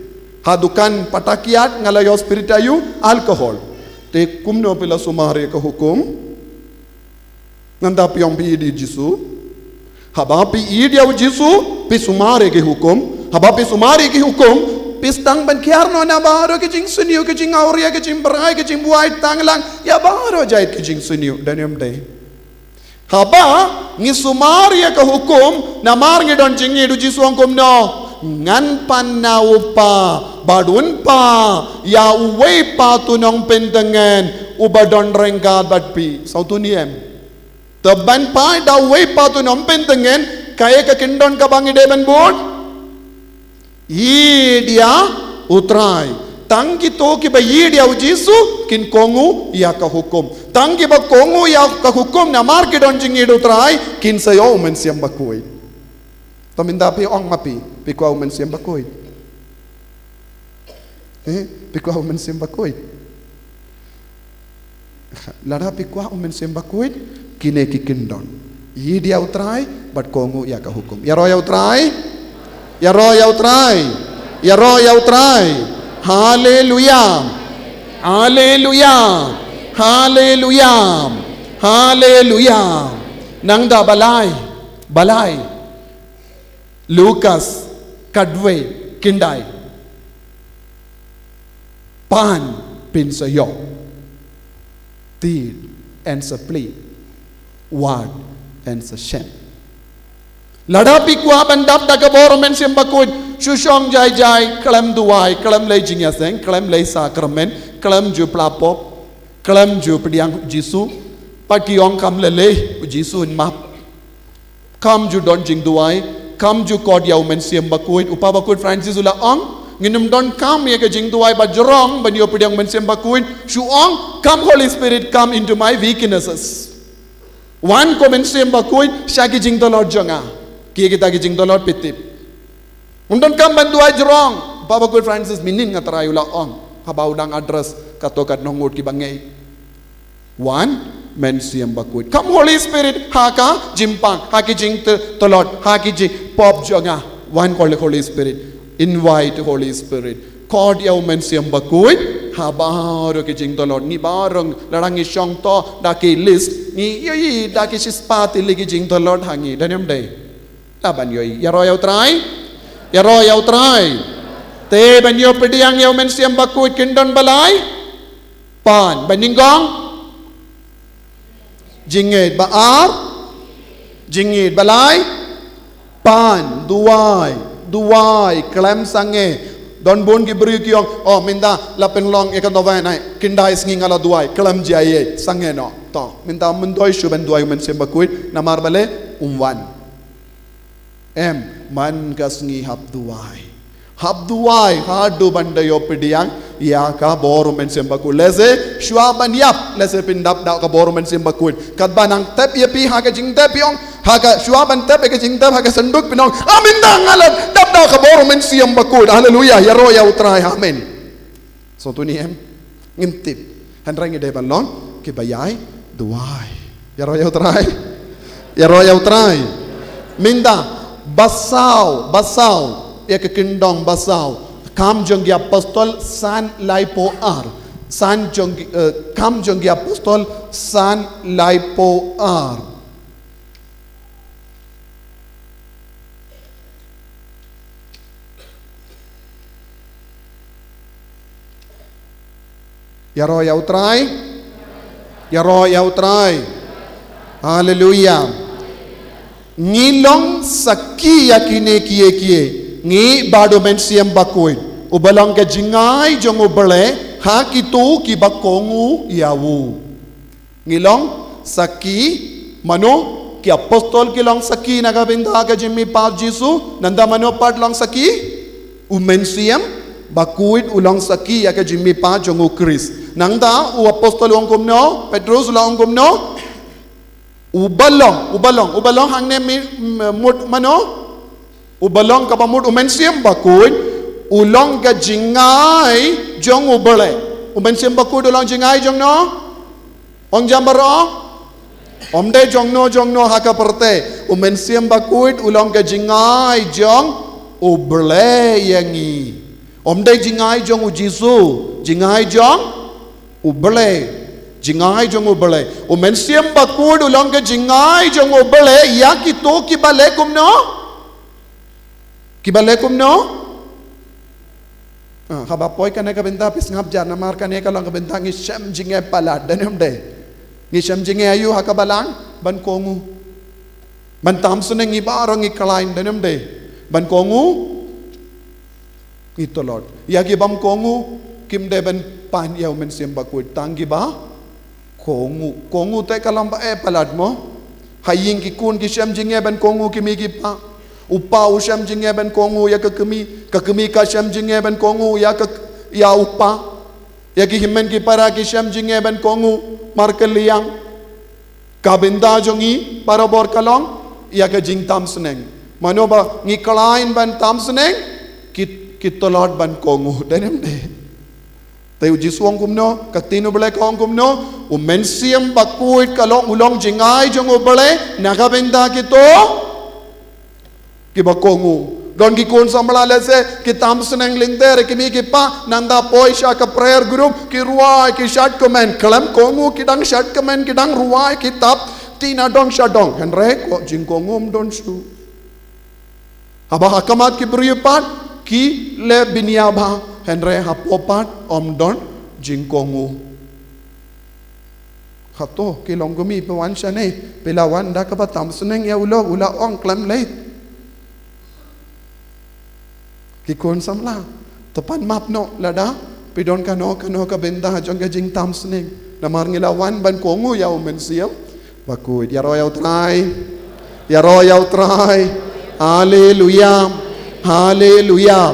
Ha dukan pata kiad nga la ïoh spirit aïu? Alcohol. Te kumno phi la sumar ïa ka hukum? Nangta phi ong phi ïeit ïa u Jisu. Haba phi ïeit ïa u Jisu, phi sumar ïa ki hukum. Haba phi sumar ïa ki hukum, phi sdang ban kiar noh na baroh ki jingsniew, ki jingawria, ki jingbrai, ki jingbuaid tang lang. Ïa baroh jait ki jingsniew. Don ne ym dei? Haba ngi sumar ïa ka hukum, namar ngi don jingïeit, u Jisu ong kumno? Ngan pan na u Kpa, bad un pan ïa uwei pat u nongpyntngen, uba don ryngkat bad phi. Sngewthuh ne em? Te ban pan da uwei pat u nongpyntngen, kaei ka kyndon kaba ngi dei ban bud? Ïeit ïa u Trai. Tang kito kiba ïeit ïa u Jisu, kin kohnguh ïa ka hukum. Tang kiba kohnguh ïa ka hukum, namar ki don jingïeit u Trai, kin sa ïoh u Mynsiem Bakhuid. Te mynta phi ong ma phi, phi kwah u Mynsiem Bakhuid? Eh, phi kwah u Mynsiem Bakhuid? Lada phi kwah u Mynsiem Bakhuid, kine ki kyndon. Ïeit ïa u Trai, bad kohnguh ïa ka hukum. Ïaroh ïa u Trai. Ïaroh ïa u Trai. Ïaroh ïa u Trai. Haleluya. Haleluya. Haleluya. Haleluya. Nangta balei? Balei? Lukas, khatwei, khyndai. Pan, phin sa ïoh. Thied, yn sa plie. Wad, yn sa shem. Lada phi kwah ban dap da ka bor u Mynsiem Bakhuid, shu shong jai jai, khlem duwai, khlem leit jingïaseng, khlem leit sakramen, khlem ju pla pop, khlem ju pdiang Jisu. Pat ki ong kam lei lei, u Jisu un map. Kam ju don jingduwai, kam ju khot ïa u Mynsiem Bakhuid, u Papa Bakhuid Francis u la ong, ngin ym donkam ïa ka jingduwai ba jrong ban ïoh pdiang u Mynsiem Bakhuid, shu ong, "Come Holy Spirit, come into my weaknesses." Wan ko Mynsiem Bakhuid sha ki jingtlot jong nga. Kiei kita ki jingtlot, phi tip? Ym donkam ban duwai jrong. Papa Bakhuid Francis mynhynnin nga trai u la ong, haba u dang address katto katne ngut kiba ngeit. Wan Mynsiem Bakhuid. Come Holy Spirit, ha ka jingpang, ha ki jingtlot, ha ki jingpop jong nga. Wan Holy, Holy Spirit. Invite Holy Spirit. Khot ïa u Mynsiem Bakhuid, ha baroh ki jingtlot. Ngi baroh, lada ngi shong to da ki list, ngi ïohi da ki shispah tylli ki jingtlot ha ngi. Don ne ym dei? Lah ban ïohi. Ïaroh ïa u Trai. Ïaroh ïa u Trai. Te ban ïoh pdiang ïa u Mynsiem Bakhuid, kyndon balei? Pan, ba nyngkong. Jingngeit, ba ar. Jingngeit, ba lai. Pan, duwai, duwai, khlem sangeh. Don bun ki briew ki ong, "Oh, mynta la pynlong ïa ka novena, khyndai sngi nga la duwai, khlem jia ïa, sangeh noh." To, mynta ym myntoi shuh ban duwai u Mynsiem Bakhuid, namar balei? Um wan. Em, man ka sngi hap duwai. Hap duwai haduh ban da ïoh pdiang ïa ka bor u Mynsiem Bakhuid. Lehse shuwa ban ïap, lehse phin dap da ka bor u Mynsiem Bakhuid. Katba nang tep ïa phi ha ka jingtep phi ong, ha ka shuwa ban tep ïa ka jingtep ha ka synduk phin ong, ah, mynta nga la dap da ka bor u Mynsiem Bakhuid. Haleluia. Ïaroh ïa U Trai. Amen. Sngewthuh ne em? Ngim tip. Hynrei ngi dei ban long kiba ïai duwai. Ïaroh ïa U Trai. Ïaroh ïa U Trai. Mynta, ba saw, ba saw, ïa ka kyndong ba saw. Kam jong ki Apostol san laiphew ar. San jong ki, eh, Kam jong ki Apostol san laiphew ar. Ïaroh ïa U Trai. Ïaroh ïa U Trai. Haleluia. Ngi long sakhi ïa kine kiei kiei. Ngi bad u Mynsiem Bakhuid, uba long ka jingai jong U Blei, ha kito kiba kohnguh ïa u. Ngi long sakhi, mano, ki Apostol ki long sakhi na ka bynta ka jingmihpat Jisu. Nangta mano pat long sakhi? U Mynsiem Bakhuid u long sakhi ïa ka jingmihpat jong U Khrist. Nangta u Apostol u ong kumno? Petrus u la ong kumno? Uba long, uba long, uba long hangne mi, m-, mut mano? Uba long kaba mut u Mynsiem Bakhuid u long ka jingai jong U Blei. U Mynsiem Bakhuid u long jingai jong no? Ong jam baroh. Ym dei jong no jong no ha ka pyrthei. U Mynsiem Bakhuid u long ka jingai jong U Blei ïa ngi. Ym dei jingai jong u Jisu, jingai jong U Blei. Jingai jong U Blei. U Mynsiem Bakhuid u long ka jingai jong U Blei ïa kito kiba leh kumno? Kiba leh kumno? Ah, haba poi kane ka bynta phi sngap jar, namar kane ka long ka bynta ngi shem jingeh palat, don ne ym dei? Ngi shem jingeh aïu ha ka balang? Ban kohnguh. Ban tam sneng ngi baroh ngi khlaiñ, don ne ym dei? Ban kohnguh. Ngi tlot. Ïa ki bym kohnguh kim dei ban pan ïa u Mynsiem Bakhuid, tang kiba kohnguh. Kohnguh te ka long ba eh palat mo. Ha ïing ki khun ki shem jingeh ban kohnguh ki mei ki pa. U pa u shem jingeh ban kohnguh ïa ka kmie. Ka kmie ka shem jingeh ban kohnguh ïa ka, ïa u pa. Ïa ki hynmen ki para ki shem jingeh ban kohnguh markylliang. Ka bynta jong ngi barabor ka long ïa ka jingtam sneng. Mano ba ngi khlaiñ ban tam sneng, ki, ki tlot ban kohnguh, don ne ym dei? Te u Jisu u ong kumno, ka ktien U Blei ka ong kumno, u Mynsiem Bakhuid ka long, u long jingai jong U Blei na ka bynta kito kiba kohnguh. Don ki khun samla lehse ki tam sneng lynter ki mei ki pa, nangta poi sha ka prayer group ki rwai ki shad kmen, khlem kohnguh ki dang shad kmen ki dang rwai kitab, te na dong sha dong. Hynrei ko jingkohnguh ym don shuh. Haba ha khmat ki briew pat ki leh bniah bha, hynrei hapoh pat ym don jingkohnguh. Hato ki longkmie phi wan shane, phi la wan da kaba tam sneng ïa u lok, u la ong khlem leit. Ki khun samla, to pan map noh lada phi don kano kano ka bynta jong ka jingtam sneng. Namar ngi la wan ban kohnguh ïa u Mynsiem Bakhuid. Ïaroh ïa U Trai. Ïaroh ïa U Trai. Haleluia. Haleluia.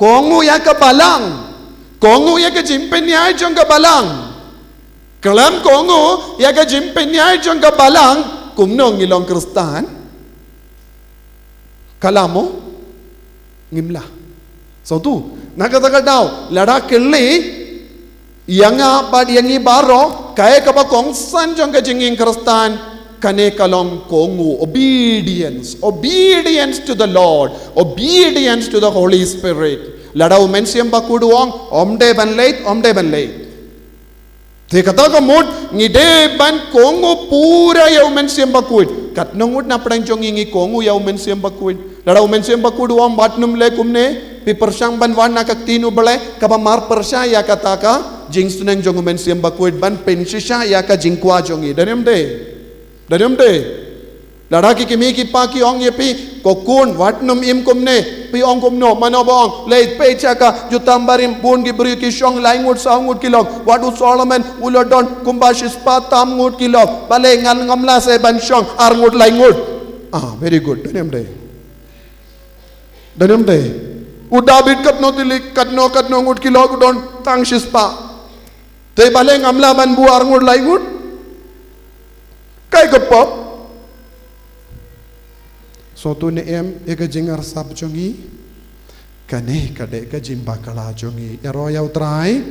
Kohnguh ïa ka balang. Kohnguh ïa ka jingpynïaid jong ka balang. Khlem kohnguh ïa ka jingpynïaid jong ka balang, kumno ngi long Khristan? Ka la mo? Ngim lah. Sngewthuh, na kata ka daw, lada kylli ïa nga bad ïa ngi baroh, kaei kaba kongsan jong ka jingïing Khristan, kane ka long kohnguh, obedience, obedience to the Lord, obedience to the Holy Spirit. Lada u Mynsiem Bakhuid u ong, ym dei ban leit, ym dei ban leit. Te kata ka mut ngi dei ban kohnguh pura ïa u Mynsiem Bakhuid. Katno ngut na pdeng jong ngi ngi kohnguh ïa u Mynsiem Bakhuid? Lada u Mynsiem Bakhuid u ong wat nym leh kumne, phi pyrshang ban wan na ka ktien U Blei, kaba mar pyrshah ïa kata ka jingsneng jong u Mynsiem Bakhuid ban pynshisha ïa ka jingkwah jong ngi. Don ne ym dei? Don ne ym dei? Lada ki kmie ki pa ki ong ïa phi, ko khun, wat nym im kumne, phi ong kumno, mano ba ong, leit peit sha ka jutang barim, bun ki briew ki shong lai ngut saw ngut ki long, wat u Solomon u la don kumba shispah tam ngut ki long, balei ngan ngam lah seh ban shong ar ngut lai ngut. Ah, very good. Don ne ym dei? Don ne ym dei? U David katno tylli, katno katno ngut ki long, u don tang shispah. Te balei ngam lah ban buh ar ngut lai ngut? Kaei ka pop? Sngewthuh ne em ïa ka jingarsap jong ngi? Kane ka dei ka jingbakla jong ngi. Ïaroh ïa U Trai.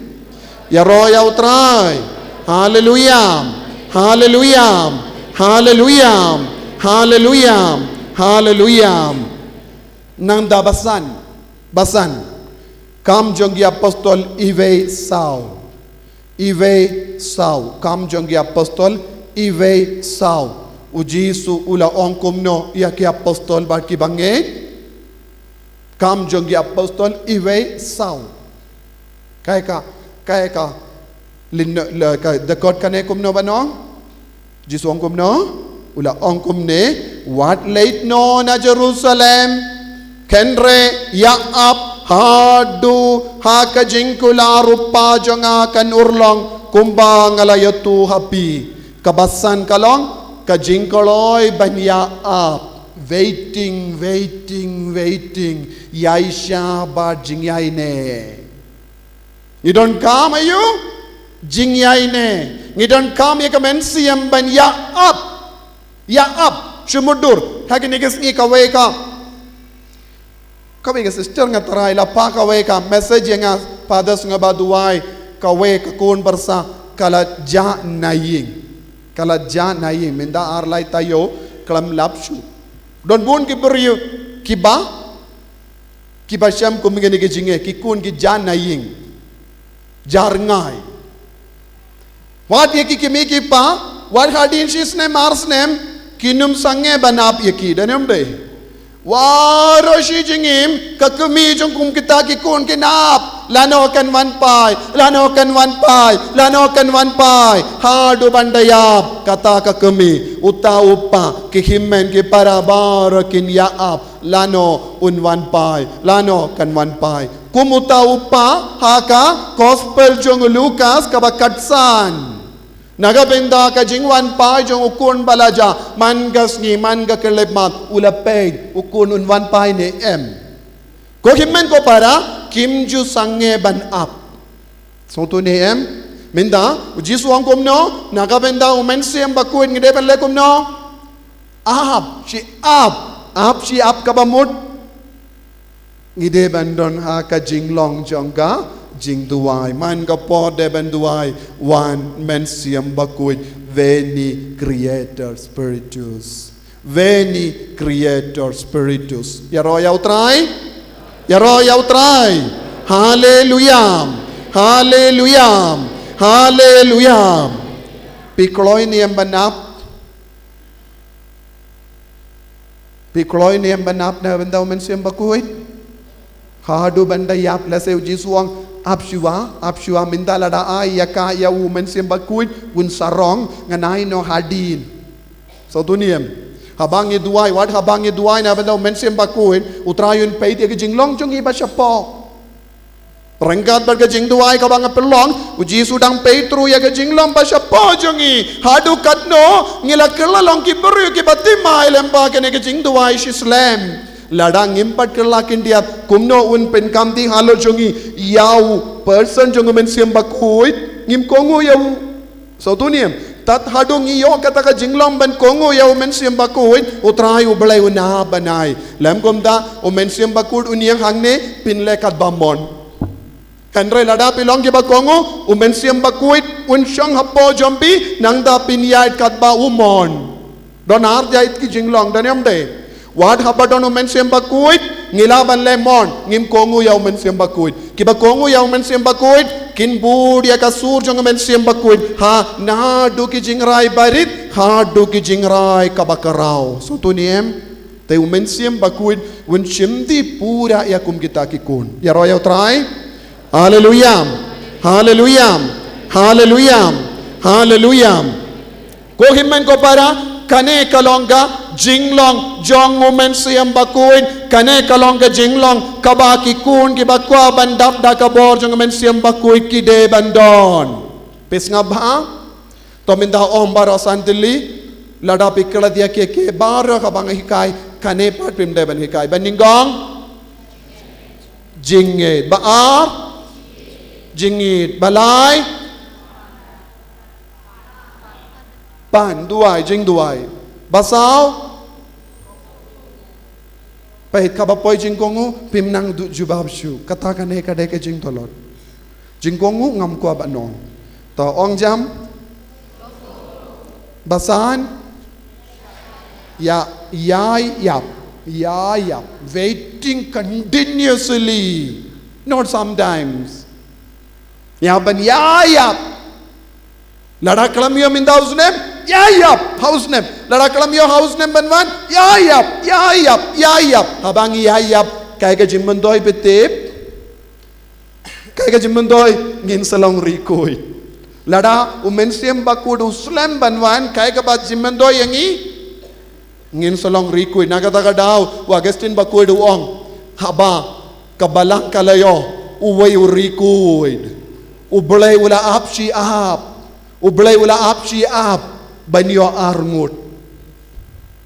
Ïaroh ïa U Trai. Haleluya. Haleluya. Haleluya. Haleluya. Haleluya. Nangta ba san, ba san. Kam jong ki Apostol iwei saw. Iwei saw. Kam jong ki Apostol iwei saw. U Jisu u la ong kumno ïa ki Apostol bad ki bangeit? Kam jong ki Apostol iwei saw. Kaei ka, kaei ka lin, la ka dkhot kane kumno ban ong? Jisu ong kumno? U la ong kumne, wat leit noh na Jerusalem, kynrei ïa ap haduh ha ka jingkular u Kpa jong nga kan urlong kumba nga la ïathuh ha phi. Kaba san ka long ka jingkloi ban ïa ap. Waiting, waiting, waiting. Ïaishah bad jingïaineh. Ngi donkam aïu? Jingïaineh. Ngi donkam ïa ka mynsiem ban ïa ap. Ïa ap. Shu mutdur. Ha kine ki sngi kawei ka, kawei ka sister nga tharai la phah kawei ka message ïa nga, Father, sngewbha duwai, kawei ka khun byrsa ka la jah na ïing. Ka la jah na ïing mynta ar lai taïew, khlem lap shuh. Don bun ki briew kiba, kiba shem kum kine ki jingeh, ki khun ki jah na ïing. Jah rngai. Wat ïa ki kmie ki kpa, wat hadien shi snem ar snem, kin ym sangeh ban ap ïa ki, dei ne ym dei? Waroh shi jingim ka kmie jong kum kita ki khun kin ap, lano kan wan phai, lano kan wan phai, lano kan wan phai. Haduh ban da ïap kata ka kmie, uta u kpa, ki hynmen ki para baroh kin ïa ap, lano un wan phai, lano kan wan phai. Kum uta u kpa ha ka Gospel jong u Lukas kaba khatsan. Na ka bynta ka jingwan phai jong u khun ba la jah, man ka sngi, man ka khyllipmat, u la peit u khun un wan phai ne em. Ko hynmen ko para, kim ju sangeh ban ap. Sngewthuh ne em? Mynta u Jisu u ong kumno, na ka bynta u Mynsiem Bakhuid ngi dei ban leh kumno? Ap, shi ap, ap, shi ap kaba mut. Ngi dei ban don ha ka jinglong jong ka jingduwai. Man ka por dei ban duwai, wan Mynsiem Bakhuid, Veni Creator Spiritus. Veni Creator Spiritus. Ïaroh ïa u Trai. Ïaroh ïa u Trai. Haleluya. Haleluya. Haleluya. Phi kloi ne em ban ap? Phi kloi ne em ban ap na bynta u Mynsiem Bakhuid? Haduh ban da ïap, lehse u Jisu u ong, ap shuwa, ap shuwa, mynta lada ai ïa ka ïa u Mynsiem Bakhuid, un sarong, ngan ai noh hadien. Sngewthuh ne em? Haba ngi duwai, wat haba ngi duwai na bynta u Mynsiem Bakhuid, u Trai un peit ïa ka jinglong jong ngi ba shapoh. Ryngkat bad ka jingduwai kaba nga pynlong, u Jisu dang peit through ïa ka jinglong ba shapoh jong ngi. Haduh katno ngi la kylla long ki briew kiba thymmai lyngba kane ka jingduwai shi slem. Lada ngim pat kylla khyndiat, kumno un pynkhamti halor jong ngi ïa u person jong u Mynsiem Bakhuid? Ngim kohnguh ïa u. Sngewthuh ne em? Tad haduh ngi ïoh kata ka jinglong ban kohnguh ïa u Mynsiem Bakhuid, u Trai u Blei un ap ban ai. Lym kumta, u Mynsiem Bakhuid un ïeng hangne, phin leh katba mon. Hynrei lada phi long kiba kohnguh, u Mynsiem Bakhuid un shong hapoh jong phi, nangta phin ïaid katba u mon. Don ar jait ki jinglong, don em dei? Wat haba don u Mynsiem Bakhuid, ngi lah ban leh mon, ngim kohnguh ïa u Mynsiem Bakhuid. Kiba kohnguh ïa u Mynsiem Bakhuid kin bud ïa ka sur jong u Mynsiem Bakhuid ha naduh ki jingrai barit haduh ki jingrai kaba khraw. Sngewthuh ne em? Te u Mynsiem Bakhuid un shim dih pura ïa kum kita ki khun. Ïaroh ïa u Trai. Haleluya. Haleluya. Haleluya. Haleluya. Ko hynmen ko para, kane ka long ka jinglong jong u Mynsiem Bakhuid, kane ka long ka jinglong kaba ki khun kiba kwah ban dap da ka bor jong u Mynsiem Bakhuid ki dei ban don. Phi sngap bha? To mynta ong baroh san tylli, lada phi klet ïa kiei kiei baroh kaba nga hikai, kane pat phim dei ban hikai. Ban nyngkong? Jingngeit. Ba ar. Jingngeit. Ba lai. Pan, duwai, jingduwai. Ba saw. Peit, kaba poi jingkohnguh, phim nang duh jubab shuh. Kata kane ka dei ka jingtlot. Jingkohnguh ngam kwah ban ong. To ong jam. Ba san. Ïa, ïa ïap. Ïa ïap. Waiting continuously. Not sometimes. Ïa ban ïa ïap. Lada khlem ïoh mynta ha u snem, ïa ïap ha u snem. Lada khlem ïoh ha u snem ban wan, ïa ïap, ïa ïap, ïa ïap. Haba ngi ïa ïap, kaei ka jingmyntoi phi tip? Kaei ka jingmyntoi? Ngin sa long riewkhuid. Lada u Mynsiem Bakhuid u slem ban wan, kaei kaba jingmyntoi ïa ngi? Ngin sa long riewkhuid. Na kata ka daw, u Augustine Bakhuid u ong, haba ka balang ka la ïoh uwei u riewkhuid, U Blei u la ap shi ap. U Blei u la ap shi ap ban ïoh arngut.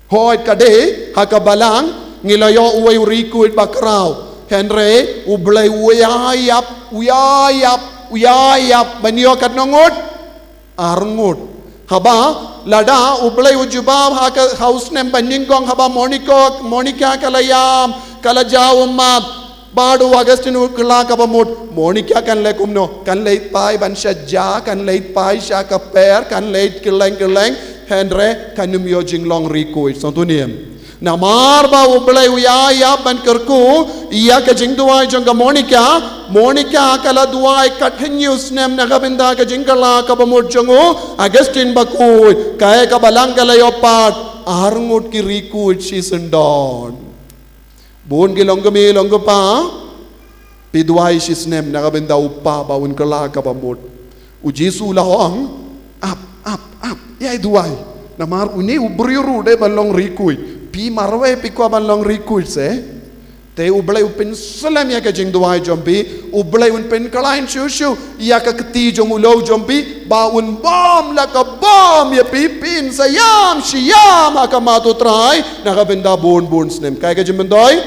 Hooid, ka dei ha ka balang ngi la ïoh uwei u riewkhuid bakhraw. Hynrei U Blei u ïa ïap, u ïa ïap, u ïa ïap ban ïoh katno ngut? Arngut. Haba lada U Blei u jubab ha ka, ha u snem banyngkong, haba Monica, Monica ka la ïam, ka la jaw ummat, bad u Augustine u kylla kaba mut, Monica kan leit kumno? Kan leit phai ban sha ja, kan leit phai sha ka per, kan leit kylleng kylleng. Hynrei kan ym ïoh jinglong riewkhuid. Sngewthuh ne em? Namar ba U Blei u ïa ïap ban kyrkhu ïa ka jingduwai jong ka Monica. Monica ka la duwai kat hynñiew snem na ka bynta ka jingkylla kaba mut jong u Augustine Bakhuid. Kaei ka balang ka la ïoh pat? Arngut ki riewkhuid shisyndon. Bun ki longkmie longkpa, phi duwai shisnem na ka bynta u pa ba un kylla kaba mut. U Jisu u la ong, ap, ap, ap, ïai duwai. Namar une u briew ruh u dei ban long riewkhuid. Phi marwei phi kwah ban long riewkhuid se. Te U Blei u pynslem ïa ka jingduwai jong phi, U Blei un pynkhlaiñ shuh shuh ïa ka kti jong u lok jong phi, ba un bam la ka bam ïa phi, phin sa ïam shi ïam ha khmat U Trai na ka bynta bun bun snem. Kaei ka jingmyntoi?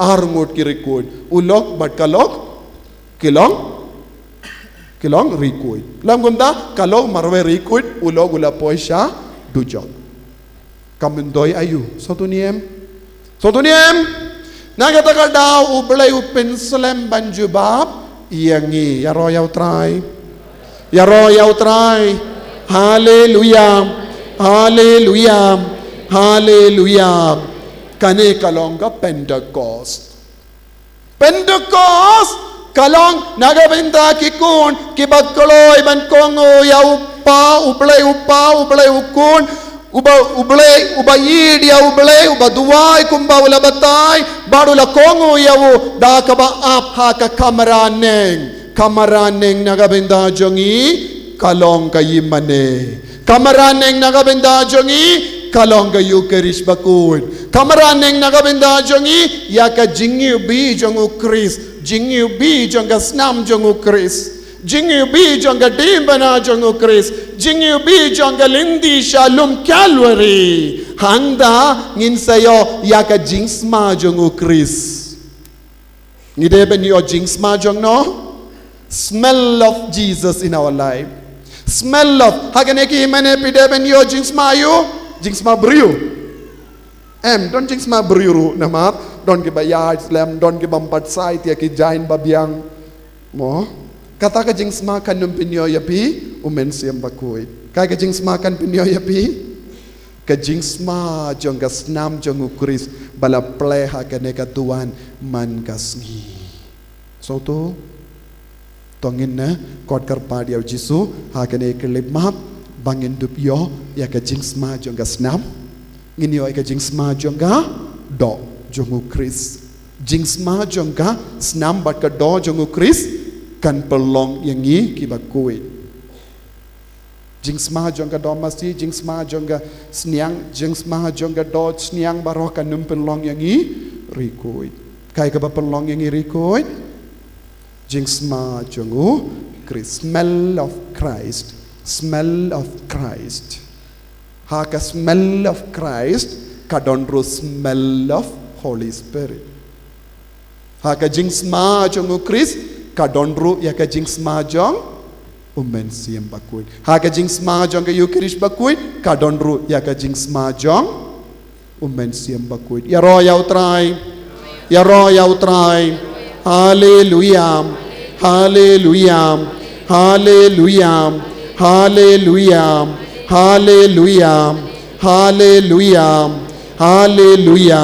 Arngut ki riewkhuid. U lok bad ka lok ki long, ki long riewkhuid. Lym kumta, ka lok marwei riewkhuid, u lok u la poi sha dujok. Ka myntoi aïu? Sngewthuh ne em? Sngewthuh ne em? Na kata ka daw U Blei u pynslem ban jubab ïa ngi. Ïaroh ïa U Trai. Ïaroh ïa U Trai. Haleluia. Haleluia. Haleluia. Kane ka long ka Pentecost. Pentecost ka long na ka bynta ki khun kiba kloi ban kohnguh ïa U Pa, U Blei U Pa, U Blei U Khun, uba, U Blei uba ïeit ïa U Blei, uba duwai kumba u la batai, bad u la kohnguh ïa u da kaba ap ha ka kamra neng. Kamra neng na ka bynta jong ngi ka long ka ïingmane. Kamra neng na ka bynta jong ngi ka long ka Ïukharist bakhuid. Kamra neng na ka bynta jong ngi ïa ka jingiwbih jong U Khrist, jingiwbih jong ka snam jong U Khrist, jingiwbih jong ka diengphna jong U Khrist, jingiwbih jong ka lynti sha lum Kalbari. Hangta ngin sa ïoh ïa ka jingsma jong U Khrist. Ngi dei ban ïoh jingsma jong no? Smell of Jesus in our life. Smell of. Ha kane ka ïingmane phi dei ban ïoh jingsma aïu? Jingsma briew? Em, don jingsma briew ruh namar don kiba ïaid slem, don kiba ym pat shait ïa ki jaiñ babiang. Mo? Kata ka jingsma kan ym pynïoh ïa phi U Mynsiem Bakhuid. Kaei ka jingsma kan pynïoh ïa phi? Ka jingsma jong ka snam jong U Khrist ba la plie ha kane ka duwan man ka sngi. Sngewthuh? To ngin ïa kot kyrpad ïa U Jisu ha kane ka khyllipmat ba ngin dup ïoh ïa ka jingsma jong ka snam. Ngin ïoh ïa ka jingsma jong ka doh jong U Khrist. Jingsma jong ka snam bad ka doh jong U Khrist kan pynlong ïa ngi kiba khuid. Jingsma jong ka doh masi, jingsma jong ka sniang, jingsma jong ka doh sniang baroh kan ym pynlong ïa ngi riewkhuid. Kaei kaba pynlong ïa ngi riewkhuid? Jingsma jong U Khrist. Smell of Christ. Smell of Christ. Ha ka smell of Christ ka don ruh smell of Holy Spirit. Ha ka jingsma jong u Khrist, ka don ruh ïa ka jingsma jong u Mynsiem Bakhuid. Ha ka jingsma jong ka Eukharist Bakhuid, ka don ruh ïa ka jingsma jong u Mynsiem Bakhuid. Ïaroh ïa u Trai. Ïaroh ïa u Trai. Haleluia. Haleluia. Haleluia. Haleluia. Haleluia. Haleluia. Haleluia.